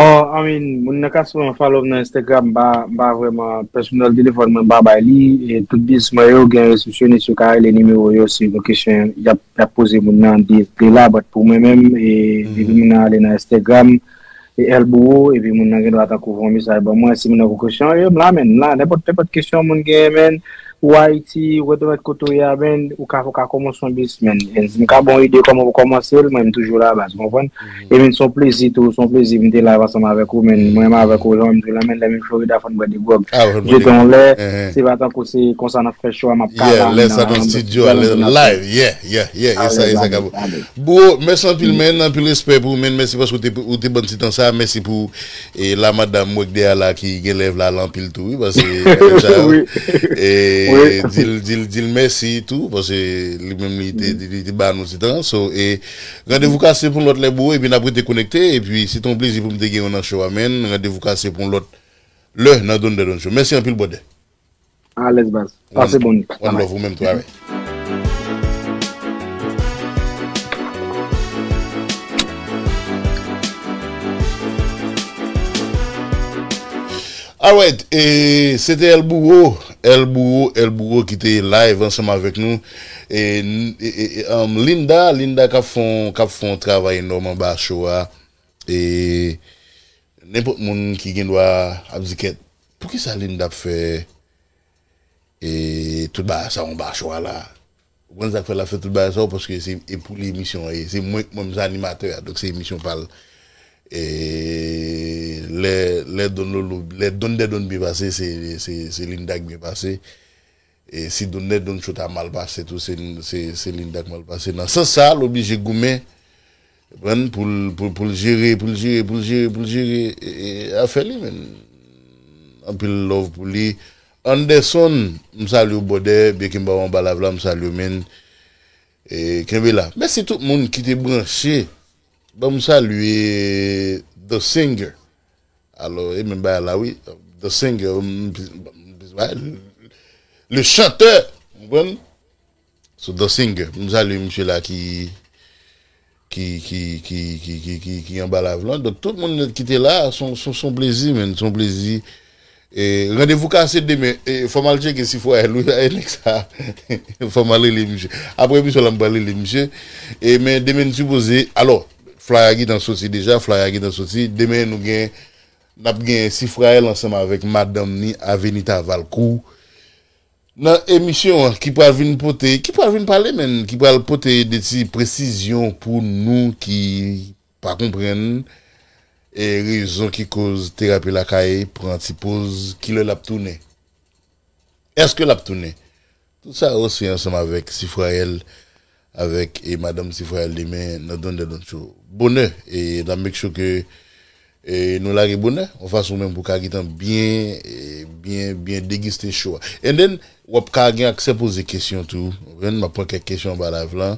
Oh, I mean, moun nan ka sou mwen follow m nan Instagram, m pa, m pa vrèman, pèsonèl telefòn mwen, m pa bay li, e tout biznis mwen yo, gen resepsyonis, yo ka rele nimewo yo, si yo gen kesyon, y ap, y ap poze moun nan de, de la, but pou mwen menm, e, depi moun nan ale nan Instagram, e L Bouwo, epi moun nan gen dwa tankou voye yon mesaj ban mwen, si moun nan gen kesyon, yo, m la, men, m la, nenpòt, nenpòt kesyon moun gen, men, ou Ayiti, ou kote mèt kote w ye a, men, ou ka, ou ka kòmanse yon biznis, men, e si m ka ba w ide kòman pou kòmanse l, mwen, m toujou la, baz, ou konprann? E men, se yon plezi tou, se yon plezi pou m te live ansanm avèk ou, men, mwen, m avèk ou, jan m di w la, men, lè m vin Florida, fò n bwè de gwòg. Jete yon lè, se pa tankou se konsa n ap fè show a, m ap ka la, lè sa nan studio a, live, yeah, yeah, yeah, e sa, e sa ka bon. Bro, mèsi anpil, men, anpil respè pou ou, men, mèsi paske ou te, ou te ban n ti tan sa, mèsi pou, e, la madanm mwen k dèyè la ki gen lèv la, la anpil tou, wi, paske, e, di l, di l, di l mèsi tou, paske li menm li te, li te ba nou ti tan, so, e, randevou kase pou yon lòt lè, bro, epi n ap rete konekte, epi se te yon plezi pou m te gen w nan show a, men, randevou kase pou yon lòt lè nan Donn Dè Donn Show. Mèsi anpil, brother. Alèz, baz. Pase bon nwit. One love, ou menm tou, alright. Alright, e, se te L Bouwo, L Bouwo, L Bouwo ki te live ansanm avèk nou. E, e, e, e, um, Linda, Linda k ap fè yon, k ap fè yon travay enòm anba show a. E, nenpòt moun ki gen dwa ap di kèt, poukisa Linda ap fè, e, tout bagay sa anba show a la? Ou konn sa k fè l ap fè tout bagay sa yo? Paske se, e pou li emisyon an ye. Se mwen, mwen, m se animatè a, donk se emisyon pa l. E, lè, lè Don Lolo, lè Donn Dè Donn byen pase, se, se, se Linda k byen pase. E si Donn Dè Donn Show ta mal pase tou, se, se, se Linda k mal pase. Nan sans sa, l oblije goumen, konprann, pou l, pou, pou l jere, pou l jere, pou l jere, pou l jere, e, e, afè li, men. Anpil love pou li. Anderson, m salye w, brother, byenke m pa w anba live la, m salye w, men. E, kenbe la. Mèsi tout moun ki te branche. Ban m salye The Singer. Alò, e menm bagay la, wi. The Singer, m, m, m, le chanteur, ou konprann? So, The Singer, m salye misye la ki, ki, ki anba live lan. Donk, tout moun ki te la, se yon, se yon, se yon plezi, men, se yon plezi. E, randevou kase demen. E, fò m al tcheke si Fwayèl wi, e, nèg sa. Fò m al rele misye. Apre emisyon la, m pral rele misye. E, men demen n sipoze, alò, flyer gentan soti deja, flyer gentan soti. Demen nou gen, n ap gen Sifrayèl ansanm avèk madanm ni Avenita Valcourt nan emisyon an ki pral vin pote, ki pral vin pale, men ki pral pote de ti presizyon pou nou ki pa konprann, e, rezon ki koz Terapi Lakay pran ti poz, kilè l ap tounen. Èske l ap tounen? Tout sa yo se ansanm avèk Sifrayèl, avèk, e, madanm Sifrayèl demen nan Don Dè Don Show. Bonè, e n ap make sure ke, e, nou lage bonè, yon fason menm pou ka gentan byen, e, byen, byen degiste show a. And then, w ap ka gen aksè poze kesyon tou. Ou konprann? M ap pran kèk kesyon anba live la.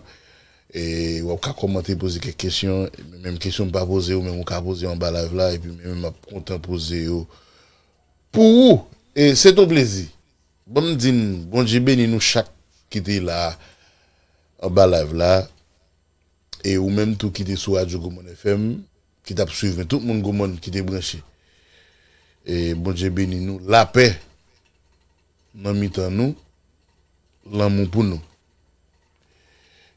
E w ap ka kòmante, poze kèk kesyon. Menm kesyon m pa poze yo, menm ou ka poze yo anba live la, epi mwen menm m ap kontan poze yo pou ou. E se ton plezi. Ban m di n, Bondye beni nou chak ki te la anba live la. E ou menm tou ki te sou Radyo Gwo Mòn F M, ki t ap swiv, men tout moun Gwo Mòn ki te branche. E Bondye beni nou, lapè nan mitan nou, lanmou pou nou.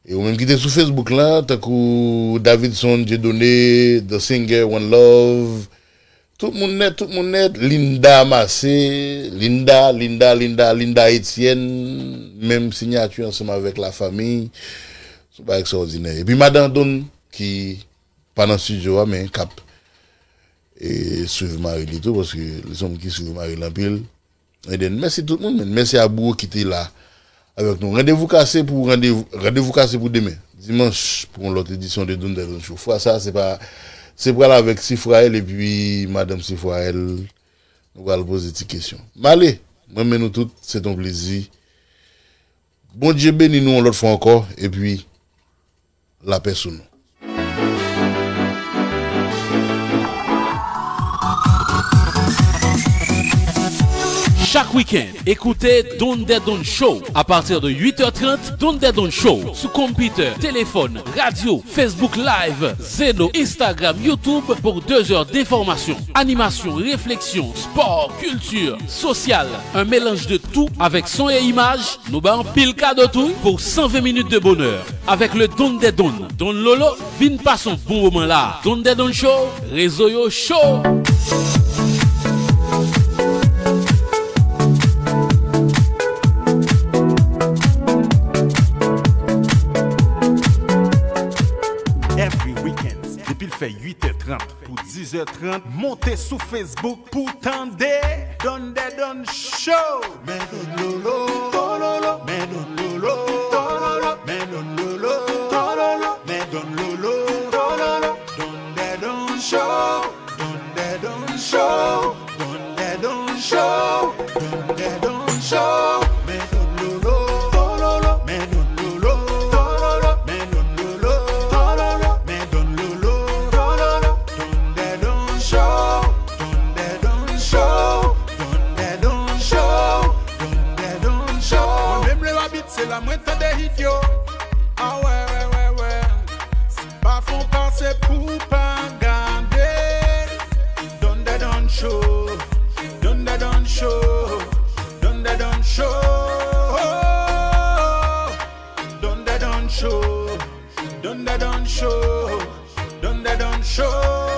E ou menm ki te sou Facebook la, tankou Davidson Dieudonné, The Singer, One Love, tout moun nèt, tout moun nèt, Linda Massé, Linda, Linda, Linda, Linda Etienne, menm siyati ansanm avèk lafanmi, se yon bagay ekstraòdinè. Epi Madan Don ki pa nan estidyo a, men k ap, e, swiv mari li tou, paske li se yon moun ki swiv mari l anpil. Eden, mèsi tout moun, men mèsi a bro ki te la avèk nou. Randevou kase pou randevou, randevou kase pou demen, dimanch, pou yon lòt edisyon de Don Dè Don Show. Fwa sa, se pa, se pral avèk Sifrayèl epi madanm Sifrayèl. Nou pral poze ti kesyon. M ale, mwen renmen nou tout, se ton plezi. Bondye beni nou yon lòt fwa ankò, epi lapè sou nou. Chaque week-end, écoutez Don Dè Don Show à partir de huit heures trente. Don Dè Don Show sous computer, téléphone, radio, Facebook Live, Zeno, Instagram, YouTube pour deux heures d'information, animation, réflexion, sport, culture, social, un mélange de tout avec son et image. Nou ba anpil kado tou wi pou san ven minit de bonè avèk le Don Dè Don, Don Lolo. Vin pase yon bon moman la. Don Dè Don Show, rezo yo cho. Every weekend, depi l fè uit è trant pou diz è trant, monte sou Facebook pou tande Don Dè Don Show. Men Don Lolo, tololo, men Don Lolo, tololo, men Don Lolo, tololo, men Don Lolo, tololo. Don Dè Don Show, Don Dè Don Show, Don Dè Don Show, Don Dè Don Show. Men Don Lolo, tololo, men Don Lolo, tololo, men Don Lolo, men Don Lolo, tololo, men Don Lolo, tololo. Don Dè Don Show, Don Dè Don Show, Don Dè Don Show, Don Dè Don Show. Mwen menm lè m abit se la mwen tande hit yo. Ah wè, wè, wè, wè. Si m pa fè yon pase pou w pa gade. Don Dè Don Show, Don Dè Don Show, Don Dè Don Show. Don Dè Don Show, Don Dè Don Show, Don Dè Don Show.